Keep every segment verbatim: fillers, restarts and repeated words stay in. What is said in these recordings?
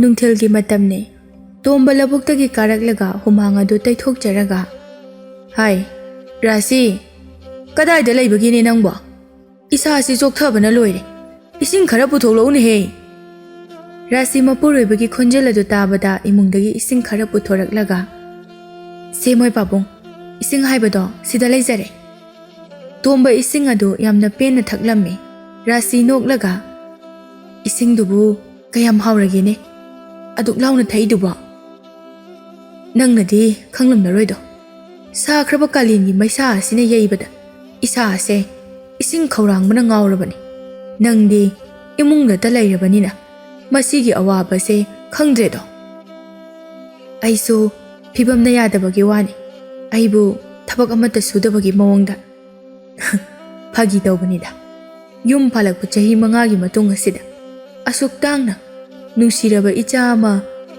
ꯅꯨꯡꯊꯤꯜꯒꯤ ꯃꯇꯝꯅꯤ꯫ ꯇꯣꯝꯕ ꯂꯧꯕꯨꯛꯇꯒꯤ ꯀꯥꯔꯛꯂꯒ ꯍꯨꯃꯥꯡ ꯑꯗꯨ ꯇꯩꯊꯣꯛꯆꯔꯒ, "ꯍꯥꯏ, ꯔꯥꯁꯤ, ꯀꯗꯥꯏꯗ ꯂꯩꯕꯒꯤꯅꯦ ꯅꯪꯕꯣ? ꯏꯁꯥꯁꯤ ꯆꯣꯛꯊꯕꯅ ꯂꯣꯏꯔꯦ꯫ ꯏꯁꯤꯡ ꯈꯔ ꯄꯨꯊꯣꯛꯂꯛꯎꯅꯦꯍꯦ!" ꯔꯥꯁꯤ ꯃꯄꯨꯔꯣꯏꯕꯒꯤ ꯈꯣꯟꯖꯦꯜ ꯑꯗꯨ ꯇꯥꯕꯗ ꯏꯃꯨꯡꯗꯒꯤ ꯏꯁꯤꯡ ꯈꯔ ꯄꯨꯊꯣꯔꯛꯂꯒ, "ꯁꯦ ꯃꯣꯏ ꯄꯥꯕꯨꯡ, ꯏꯁꯤꯡ ꯍꯥꯏꯕꯗꯣ ꯁꯤꯗ ꯂꯩꯖꯔꯦ꯫" ꯇꯣꯝꯕ ꯏꯁꯤꯡ ꯑꯗꯨ ꯌꯥꯝꯅ ꯄꯦꯟꯅ ꯊꯛꯂꯝꯃꯤ꯫ ꯔꯥꯁꯤ ꯅꯣꯛꯂꯒ, "ꯏꯁꯤꯡꯗꯨꯕꯨ ꯀꯌꯥꯝ ꯍꯥꯎꯔꯒꯦꯅꯦ, ꯑꯗꯨꯛ ꯂꯥꯎꯅ ꯊꯛꯏꯗꯨꯕꯣ? ꯅꯪꯅꯗꯤ ꯈꯪꯂꯝꯂꯔꯣꯏꯗꯣ, ꯁꯥꯈ꯭ꯔꯕ ꯀꯥꯂꯦꯟꯒꯤ ꯃꯩꯁꯥ ꯑꯁꯤꯅ ꯌꯩꯕꯗ ꯏꯁꯥ ꯑꯁꯦ ꯏꯁꯤꯡ ꯈꯧꯔꯥꯡꯕꯅ ꯉꯥꯎꯔꯕꯅꯤ꯫ ꯅꯪꯗꯤ ꯏꯃꯨꯡꯗꯇ ꯂꯩꯔꯕꯅꯤꯅ ꯃꯁꯤꯒꯤ ꯑꯋꯥꯕꯁꯦ ꯈꯪꯗ꯭ꯔꯦꯗꯣ꯫ ꯑꯩꯁꯨ ꯐꯤꯕꯝꯅ ꯌꯥꯗꯕꯒꯤ ꯋꯥꯅꯤ, ꯑꯩꯕꯨ ꯊꯕꯛ ꯑꯃꯠꯇ ꯁꯨꯗꯕꯒꯤ ꯃꯑꯣꯡꯗ꯫" "ꯐꯥꯒꯤ ꯇꯧꯕꯅꯤꯗ꯫ ꯌꯨꯝ ꯄꯥꯜꯂꯛꯄ ꯆꯍꯤ ꯃꯉꯥꯒꯤ ꯃꯇꯨꯡ ꯑꯁꯤꯗ ꯑꯁꯨꯛ ꯇꯥꯡꯅ ꯅꯨꯡꯁꯤꯔꯕ ꯏꯆꯥ ꯑꯃ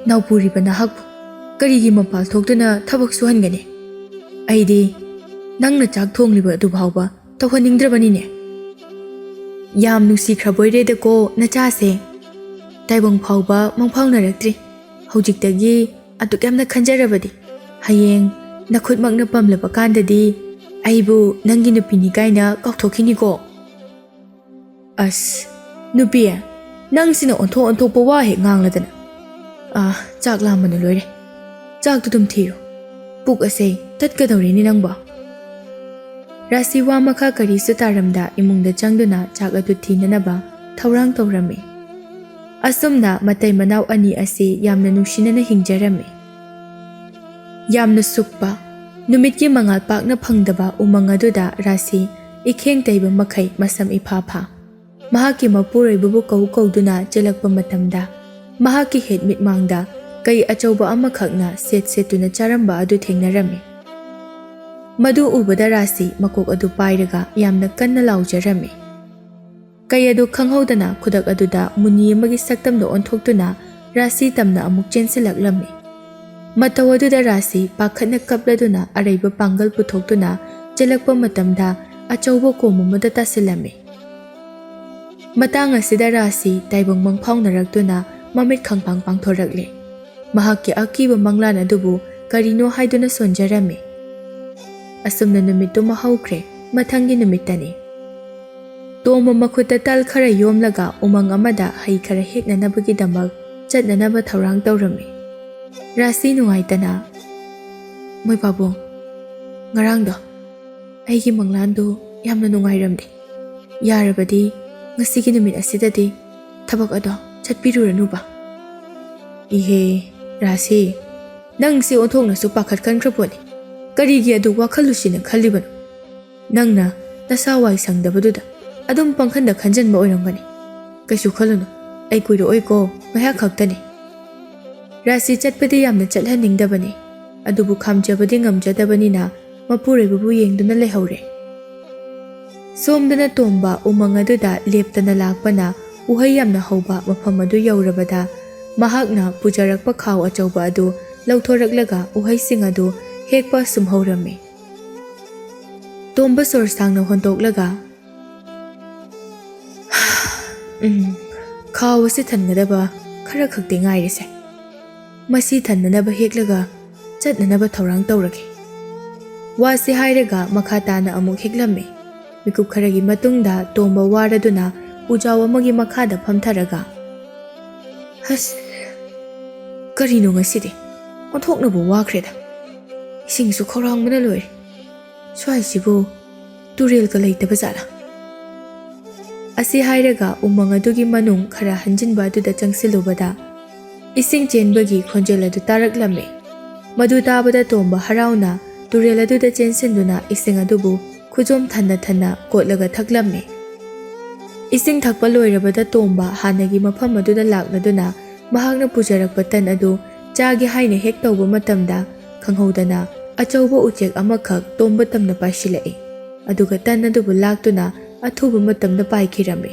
ꯅꯥꯎꯄꯨꯔꯤꯕ ꯅꯍꯥꯛꯄꯨ ꯀꯔꯤꯒꯤ ꯃꯄꯥꯜ ꯊꯣꯛꯇꯨꯅ ꯊꯕꯛ ꯁꯨꯍꯟꯒꯅꯤ? ꯑꯩꯗꯤ ꯅꯪꯅ ꯆꯥꯛ ꯊꯣꯡꯂꯤꯕ ꯑꯗꯨ ꯐꯥꯎꯕ ꯇꯧꯍꯟꯅꯤꯡꯗ꯭ꯔꯕꯅꯤꯅꯦ꯫ ꯌꯥꯝ ꯅꯨꯡꯁꯤꯈ꯭ꯔꯕꯣꯏꯔꯦꯗꯀꯣ ꯅꯆꯥꯁꯦ꯫ ꯇꯥꯏꯕꯪ ꯐꯥꯎꯕ ꯃꯪꯐꯥꯎꯅꯔꯛꯇ꯭ꯔꯤ꯫ ꯍꯧꯖꯤꯛꯇꯒꯤ ꯑꯗꯨꯛ ꯌꯥꯝꯅ ꯈꯟꯖꯔꯕꯗꯤ, ꯍꯌꯦꯡ ꯅꯈꯨꯠꯃꯛꯅ ꯄꯝꯂꯕ ꯀꯥꯟꯗꯗꯤ ꯑꯩꯕꯨ ꯅꯪꯒꯤ ꯅꯨꯄꯤꯅꯤ ꯀꯥꯏꯅ ꯀꯥꯎꯊꯣꯛꯈꯤꯅꯤꯀꯣ꯫" "ꯑꯁ, ꯅꯨꯄꯤ, ꯅꯪꯁꯤꯅ ꯑꯣꯟꯊꯣꯛ ꯑꯣꯟꯊꯣꯛꯄ ꯋꯥ ꯍꯦꯛ ꯉꯥꯡꯂꯗꯅ꯫ ꯑꯥ, ꯆꯥꯛ ꯂꯥꯝꯕꯅ ꯂꯣꯏꯔꯦ꯫ ꯆꯥꯛꯇꯨ ꯑꯗꯨꯝ ꯊꯤꯔꯣ꯫ ꯄꯨꯛ ꯑꯁꯦ ꯇꯠꯀꯗꯧꯔꯦꯅꯦ ꯅꯪꯕꯣ꯫" ꯔꯥꯁꯤ ꯋꯥ ꯃꯈꯥ ꯀꯔꯤꯁꯨ ꯇꯥꯔꯝꯗ ꯏꯃꯨꯡꯗ ꯆꯪꯗꯨꯅ ꯆꯥꯛ ꯑꯗꯨ ꯊꯤꯅꯅꯕ ꯊꯧꯔꯥꯡ ꯇꯧꯔꯝꯃꯤ꯫ ꯑꯁꯨꯝꯅ ꯃꯇꯩ ꯃꯅꯥꯎ ꯑꯅꯤ ꯑꯁꯤ ꯌꯥꯝꯅ ꯅꯨꯡꯁꯤꯅꯅ ꯍꯤꯡꯖꯔꯝꯃꯤ꯫ ꯌꯥꯝꯅ ꯁꯨꯛꯄ, ꯅꯨꯃꯤꯠꯀꯤ ꯃꯉꯥꯜ ꯄꯥꯛꯅ ꯐꯪꯗꯕ ꯎꯃꯪ ꯑꯗꯨꯗ ꯔꯥꯁꯤ ꯏꯈꯦꯡ ꯇꯩꯕ ꯃꯈꯩ ꯃꯁꯝ ꯏꯐꯥ ꯐꯥ꯫ ꯃꯍꯥꯛꯀꯤ ꯃꯄꯨꯔꯣꯏꯕꯕꯨ ꯀꯧ ꯀꯧꯗꯨꯅ ꯆꯦꯜꯂꯛꯄ ꯃꯇꯝꯗ, ꯃꯍꯥꯛꯀꯤ ꯍꯦꯠ ꯃꯤꯠꯃꯥꯡꯗ ꯀꯩ ꯑꯆꯧꯕ ꯑꯃꯈꯛꯅ ꯁꯦꯠ ꯁꯦꯠꯇꯨꯅ ꯆꯥꯔꯝꯕ ꯑꯗꯨ ꯊꯦꯡꯅꯔꯝꯃꯤ꯫ ꯃꯗꯨ ꯎꯕꯗ ꯔꯥꯁꯤ ꯃꯀꯣꯛ ꯑꯗꯨ ꯄꯥꯏꯔꯒ ꯌꯥꯝꯅ ꯀꯟꯅ ꯂꯥꯎꯖꯔꯝꯃꯤ꯫ ꯀꯩ ꯑꯗꯨ ꯈꯪꯍꯧꯗꯅ ꯈꯨꯗꯛ ꯑꯗꯨꯗ ꯃꯨꯅꯤ ꯑꯃꯒꯤ ꯁꯛꯇꯝꯗ ꯑꯣꯟꯊꯣꯛꯇꯨꯅ ꯔꯥꯁꯤ ꯇꯝꯅ ꯑꯃꯨꯛ ꯆꯦꯟꯁꯤꯜꯂꯛꯂꯝꯃꯤ꯫ ꯃꯇꯧ ꯑꯗꯨꯗ ꯔꯥꯁꯤ ꯄꯥꯈꯠꯅ ꯀꯞꯂꯗꯨꯅ ꯑꯔꯩꯕ ꯄꯥꯡꯒꯜ ꯄꯨꯊꯣꯛꯇꯨꯅ ꯆꯦꯜꯂꯛꯄ ꯃꯇꯝꯗ ꯑꯆꯧꯕ ꯀꯣꯝ ꯑꯃꯗ ꯇꯥꯁꯤꯜꯂꯝꯃꯤ꯫ ꯃꯇꯥꯡ ꯑꯁꯤꯗ ꯔꯥꯁꯤ ꯇꯥꯏꯕꯪ ꯃꯪꯐꯥꯎꯅꯔꯛꯇꯨꯅ ꯃꯃꯤꯠ ꯈꯪꯄꯥꯡ ꯄꯥꯡꯊꯣꯔꯛꯂꯦ꯫ ꯃꯍꯥꯛꯀꯤ ꯑꯀꯤꯕ ꯃꯪꯂꯥꯟ ꯑꯗꯨꯕꯨ ꯀꯔꯤꯅꯣ ꯍꯥꯏꯗꯨꯅ ꯁꯣꯟꯖꯔꯝꯃꯤ꯫ ꯑꯁꯨꯝꯅ ꯅꯨꯃꯤꯠꯇꯨꯃ ꯍꯧꯈ꯭ꯔꯦ꯫ ꯃꯊꯪꯒꯤ ꯅꯨꯃꯤꯠꯇꯅꯤ꯫ ꯇꯣꯝꯕ ꯃꯈꯨꯠꯇ ꯇꯜ ꯈꯔ ꯌꯣꯝꯂꯒ ꯎꯃꯪ ꯑꯃꯗ ꯍꯩ ꯈꯔ ꯍꯦꯛꯅꯅꯕꯒꯤꯗꯃꯛ ꯆꯠꯅꯅꯕ ꯊꯧꯔꯥꯡ ꯇꯧꯔꯝꯃꯤ꯫ ꯔꯥꯁꯤ ꯅꯨꯡꯉꯥꯏꯇꯅ, "ꯃꯣꯏ ꯄꯥꯕꯨꯡ, ꯉꯔꯥꯡꯗꯣ ꯑꯩꯒꯤ ꯃꯪꯂꯥꯟꯗꯨ ꯌꯥꯝꯅ ꯅꯨꯡꯉꯥꯏꯔꯝꯗꯦ꯫ ꯌꯥꯔꯕꯗꯤ ꯉꯁꯤꯒꯤ ꯅꯨꯃꯤꯠ ꯑꯁꯤꯗꯗꯤ ꯊꯕꯛ ꯑꯗꯣ ꯆꯠꯄꯤꯔꯨꯔꯅꯨꯕ꯫" "ꯏꯍꯦ, ꯔꯥꯁꯤ, ꯅꯪꯁꯦ ꯑꯣꯟꯊꯣꯛꯅꯁꯨ ꯄꯥꯈꯠꯀꯟꯈ꯭ꯔ ꯄꯣꯠꯅꯤ꯫ ꯀꯔꯤꯒꯤ ꯑꯗꯨ ꯋꯥꯈꯜ ꯂꯨꯁꯤꯅ ꯈꯜꯂꯤꯕꯅꯣ? ꯅꯪꯅ ꯅꯁꯥ ꯋꯥꯏ ꯁꯪꯗꯕꯗꯨꯗ ꯑꯗꯨꯝ ꯄꯪꯈꯟꯗ ꯈꯟꯖꯟꯕ ꯑꯣꯏꯔꯝꯒꯅꯤ꯫ ꯀꯩꯁꯨ ꯈꯜꯂꯨꯅꯨ, ꯑꯩ ꯀꯨꯏꯔꯛꯑꯣꯏꯀꯣ, ꯉꯥꯏꯍꯥꯛ ꯈꯛꯇꯅꯤ꯫" ꯔꯥꯁꯤ ꯆꯠꯄꯗꯤ ꯌꯥꯝꯅ ꯆꯠꯍꯟꯅꯤꯡꯗꯕꯅꯤ, ꯑꯗꯨꯕꯨ ꯈꯥꯝꯖꯕꯗꯤ ꯉꯝꯖꯗꯕꯅꯤꯅ ꯃꯄꯨꯔꯣꯏꯕꯕꯨ ꯌꯦꯡꯗꯨꯅ ꯂꯩꯍꯧꯔꯦ꯫ ꯁꯣꯝꯗꯅ ꯇꯣꯝꯕ ꯎꯃꯪ ꯑꯗꯨꯗ ꯂꯦꯞꯇꯅ ꯂꯥꯛꯄꯅ ꯎꯍꯩ ꯌꯥꯝꯅ ꯍꯧꯕ ꯃꯐꯝ ꯑꯗꯨ ꯌꯧꯔꯕꯗ ꯃꯍꯥꯛꯅ ꯄꯨꯖꯔꯛꯄ ꯈꯥꯎ ꯑꯆꯧꯕ ꯑꯗꯨ ꯂꯧꯊꯣꯔꯛꯂꯒ ꯎꯍꯩꯁꯤꯡ ꯑꯗꯨ ꯍꯦꯛꯄ ꯁꯨꯝ ꯍꯧꯔꯝꯃꯤ꯫ ꯇꯣꯝꯕ ꯁꯣꯔ ꯁꯥꯡꯅ ꯍꯣꯟꯗꯣꯛꯂꯒ, "ꯎꯝ, ꯈꯥꯎ ꯑꯁꯤ ꯊꯟꯒꯗꯕ ꯈꯔ ꯈꯛꯇꯤ ꯉꯥꯏꯔꯤꯁꯦ꯫ ꯃꯁꯤ ꯊꯟꯅꯅꯕ ꯍꯦꯛꯂꯒ ꯆꯠꯅꯅꯕ ꯊꯧꯔꯥꯡ ꯇꯧꯔꯒꯦ꯫" ꯋꯥꯁꯤ ꯍꯥꯏꯔꯒ ꯃꯈꯥ ꯇꯥꯅ ꯑꯃꯨꯛ ꯍꯦꯛꯂꯝꯃꯤ꯫ ꯃꯤꯀꯨꯞ ꯈꯔꯒꯤ ꯃꯇꯨꯡꯗ ꯇꯣꯝꯕ ꯋꯥꯔꯗꯨꯅ ꯎꯖꯥꯎ ꯑꯃꯒꯤ ꯃꯈꯥꯗ ꯐꯝꯊꯔꯒ, "ꯍꯁ, ꯀꯔꯤꯅꯣ ꯉꯁꯤꯗꯤ? ꯑꯣꯟꯊꯣꯛꯅꯕꯨ ꯋꯥꯈ꯭ꯔꯦꯗ꯫ ꯏꯁꯤꯡꯁꯨ ꯈꯧꯔꯥꯡꯕꯅ ꯂꯣꯏꯔꯦ꯫ ꯁ꯭ꯋꯥꯏꯁꯤꯕꯨ ꯇꯨꯔꯦꯜꯒ ꯂꯩꯇꯕ ꯖꯥꯠꯂꯥ?" ꯑꯁꯤ ꯍꯥꯏꯔꯒ ꯎꯃꯪ ꯑꯗꯨꯒꯤ ꯃꯅꯨꯡ ꯈꯔ ꯍꯟꯖꯤꯟꯕ ꯑꯗꯨꯗ ꯆꯪꯁꯤꯜꯂꯨꯕꯗ ꯏꯁꯤꯡ ꯆꯦꯟꯕꯒꯤ ꯈꯣꯟꯖꯦꯜ ꯑꯗꯨ ꯇꯥꯔꯛꯂꯝꯃꯤ꯫ ꯃꯗꯨ ꯇꯥꯕꯗ ꯇꯣꯝꯕ ꯍꯔꯥꯎꯅ ꯇꯨꯔꯦꯜ ꯑꯗꯨꯗ ꯆꯦꯟꯁꯤꯟꯗꯨꯅ ꯏꯁꯤꯡ ꯑꯗꯨꯕꯨ ꯈꯨꯖꯣꯝ ꯊꯟꯅ ꯊꯟꯅ ꯀꯣꯠꯂꯒ ꯊꯛꯂꯝꯃꯤ꯫ ꯏꯁꯤꯡ ꯊꯛꯄ ꯂꯣꯏꯔꯕꯗ ꯇꯣꯝꯕ ꯍꯥꯟꯅꯒꯤ ꯃꯐꯝ ꯑꯗꯨꯗ ꯂꯥꯛꯂꯗꯨꯅ ꯃꯍꯥꯛꯅ ꯄꯨꯖꯔꯛꯄ ꯇꯟ ꯑꯗꯨ ꯆꯥꯒꯦ ꯍꯥꯏꯅ ꯍꯦꯛ ꯇꯧꯕ ꯃꯇꯝꯗ ꯈꯪꯍꯧꯗꯅ ꯑꯆꯧꯕ ꯎꯆꯦꯛ ꯑꯃꯈꯛ ꯇꯣꯝꯕ ꯇꯝꯅ ꯄꯥꯏꯁꯤꯜꯂꯛꯏ꯫ ꯑꯗꯨꯒ ꯇꯟ ꯑꯗꯨꯕꯨ ꯂꯥꯛꯇꯨꯅ ꯑꯊꯨꯕ ꯃꯇꯝꯗ ꯄꯥꯏꯈꯤꯔꯝꯃꯤ꯫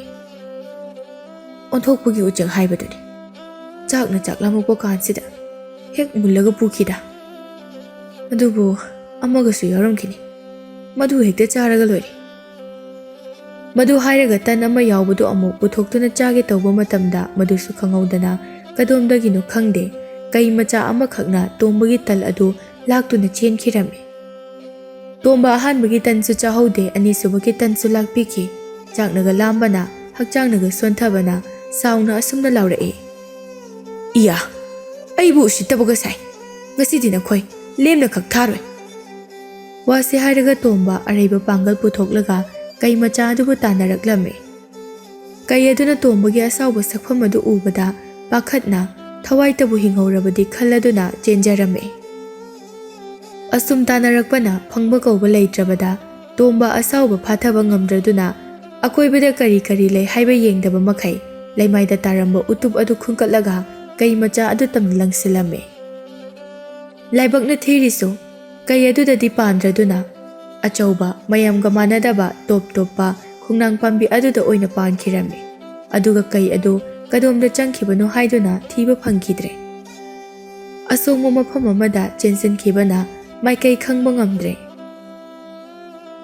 ꯑꯣꯟꯊꯣꯛꯄꯒꯤ ꯎꯆꯦꯛ ꯍꯥꯏꯕꯗꯨꯅꯤ꯫ ꯆꯥꯛꯅ ꯆꯥꯛ ꯂꯥꯝꯃꯛꯄ ꯀꯥꯟꯁꯤꯗ ꯍꯦꯛ ꯃꯨꯜꯂꯒ ꯄꯨꯈꯤꯗ꯫ ꯑꯗꯨꯕꯨ ꯑꯃꯒꯁꯨ ꯌꯥꯎꯔꯝꯈꯤꯅꯤ꯫ ꯃꯗꯨ ꯍꯦꯛꯇ ꯆꯥꯔꯒ ꯂꯣꯏꯔꯦ꯫ ꯃꯗꯨ ꯍꯥꯏꯔꯒ ꯇꯟ ꯑꯃ ꯌꯥꯎꯕꯗꯨ ꯑꯃꯨꯛ ꯄꯨꯊꯣꯛꯇꯨꯅ ꯆꯥꯒꯦ ꯇꯧꯕ ꯃꯇꯝꯗ, ꯃꯗꯨꯁꯨ ꯈꯪꯍꯧꯗꯅ ꯀꯗꯣꯝꯗꯒꯤꯅꯣ ꯈꯪꯗꯦ, ꯀꯩ ꯃꯆꯥ ꯑꯃꯈꯛꯅ ꯇꯣꯝꯕꯒꯤ ꯇꯜ ꯑꯗꯨ ꯂꯥꯛꯇꯨꯅ ꯆꯦꯟꯈꯤꯔꯝꯃꯤ꯫ ꯇꯣꯝꯕ ꯑꯍꯥꯟꯕꯒꯤ ꯇꯟꯁꯨ ꯆꯥꯍꯧꯗꯦ, ꯑꯅꯤꯁꯨꯕꯒꯤ ꯇꯟꯁꯨ ꯂꯥꯛꯄꯤꯈꯤ꯫ ꯆꯥꯛꯅꯒ ꯂꯥꯝꯕꯅ, ꯍꯛꯆꯥꯡꯅꯒ ꯁꯣꯟꯊꯕꯅ ꯁꯥꯎꯅ ꯑꯁꯨꯝꯅ ꯂꯥꯎꯔꯛꯏ, "ꯏꯌꯥ, ꯑꯩꯕꯨ ꯎꯁꯤꯠꯇꯕꯒ ꯁꯥꯏ꯫ ꯉꯁꯤꯗꯤ ꯅꯈꯣꯏ ꯂꯦꯝꯅ ꯈꯛ ꯊꯥꯔꯣꯏ"꯫ ꯋꯥꯁꯤ ꯍꯥꯏꯔꯒ ꯇꯣꯝꯕ ꯑꯔꯩꯕ ꯄꯥꯡꯒꯜ ꯄꯨꯊꯣꯛꯂꯒ ꯀꯩ ꯃꯆꯥ ꯑꯗꯨꯕꯨ ꯇꯥꯟꯅꯔꯛꯂꯝꯃꯤ꯫ ꯀꯩ ꯑꯗꯨꯅ ꯇꯣꯝꯕꯒꯤ ꯑꯁꯥꯎꯕ ꯁꯛꯐꯝ ꯑꯗꯨ ꯎꯕꯗ ꯄꯥꯈꯠꯅ, ꯊꯋꯥꯏꯇꯕꯨ ꯍꯤꯡꯍꯧꯔꯕꯗꯤ ꯈꯜꯂꯗꯨꯅ ꯆꯦꯟꯖꯔꯝꯃꯤ꯫ ꯑꯁꯨꯝ ꯇꯥꯟꯅꯔꯛꯄꯅ ꯐꯪꯕ ꯀꯧꯕ ꯂꯩꯇ꯭ꯔꯕꯗ, ꯇꯣꯝꯕ ꯑꯁꯥꯎꯕ ꯐꯥꯊꯕ ꯉꯝꯗ꯭ꯔꯗꯨꯅ ꯑꯀꯣꯏꯕꯗ ꯀꯔꯤ ꯀꯔꯤ ꯂꯩ ꯍꯥꯏꯕ ꯌꯦꯡꯗꯕ ꯃꯈꯩ ꯂꯩꯃꯥꯏꯗ ꯇꯥꯔꯝꯕ ꯎꯇꯨꯞ ꯑꯗꯨ ꯈꯨꯟꯀꯠꯂꯒ ꯀꯩ ꯃꯆꯥ ꯑꯗꯨ ꯇꯝꯅ ꯂꯪꯁꯤꯜꯂꯝꯃꯤ꯫ ꯂꯥꯏꯕꯛꯅ ꯊꯤꯔꯤꯁꯨ, ꯀꯩ ꯑꯗꯨꯗꯗꯤ ꯄꯥꯟꯗ꯭ꯔꯗꯨꯅ ꯑꯆꯧꯕ, ꯃꯌꯥꯝꯒ ꯃꯥꯟꯅꯗꯕ ꯇꯣꯞ ꯇꯣꯞꯄ ꯈꯣꯡꯅꯥꯡ ꯄꯥꯝꯕꯤ ꯑꯗꯨꯗ ꯑꯣꯏꯅ ꯄꯥꯟꯈꯤꯔꯝꯃꯤ꯫ ꯑꯗꯨꯒ ꯀꯩ ꯑꯗꯨ ꯀꯗꯣꯝꯗ ꯆꯪꯈꯤꯕꯅꯣ ꯍꯥꯏꯗꯨꯅ ꯊꯤꯕ ꯐꯪꯈꯤꯗ꯭ꯔꯦ꯫ ꯑꯁꯣꯡꯕ ꯃꯐꯝ ꯑꯃꯗ ꯆꯦꯟꯁꯤꯟꯈꯤꯕꯅ ꯃꯥꯏꯀꯩ ꯈꯪꯕ ꯉꯝꯗ꯭ꯔꯦ꯫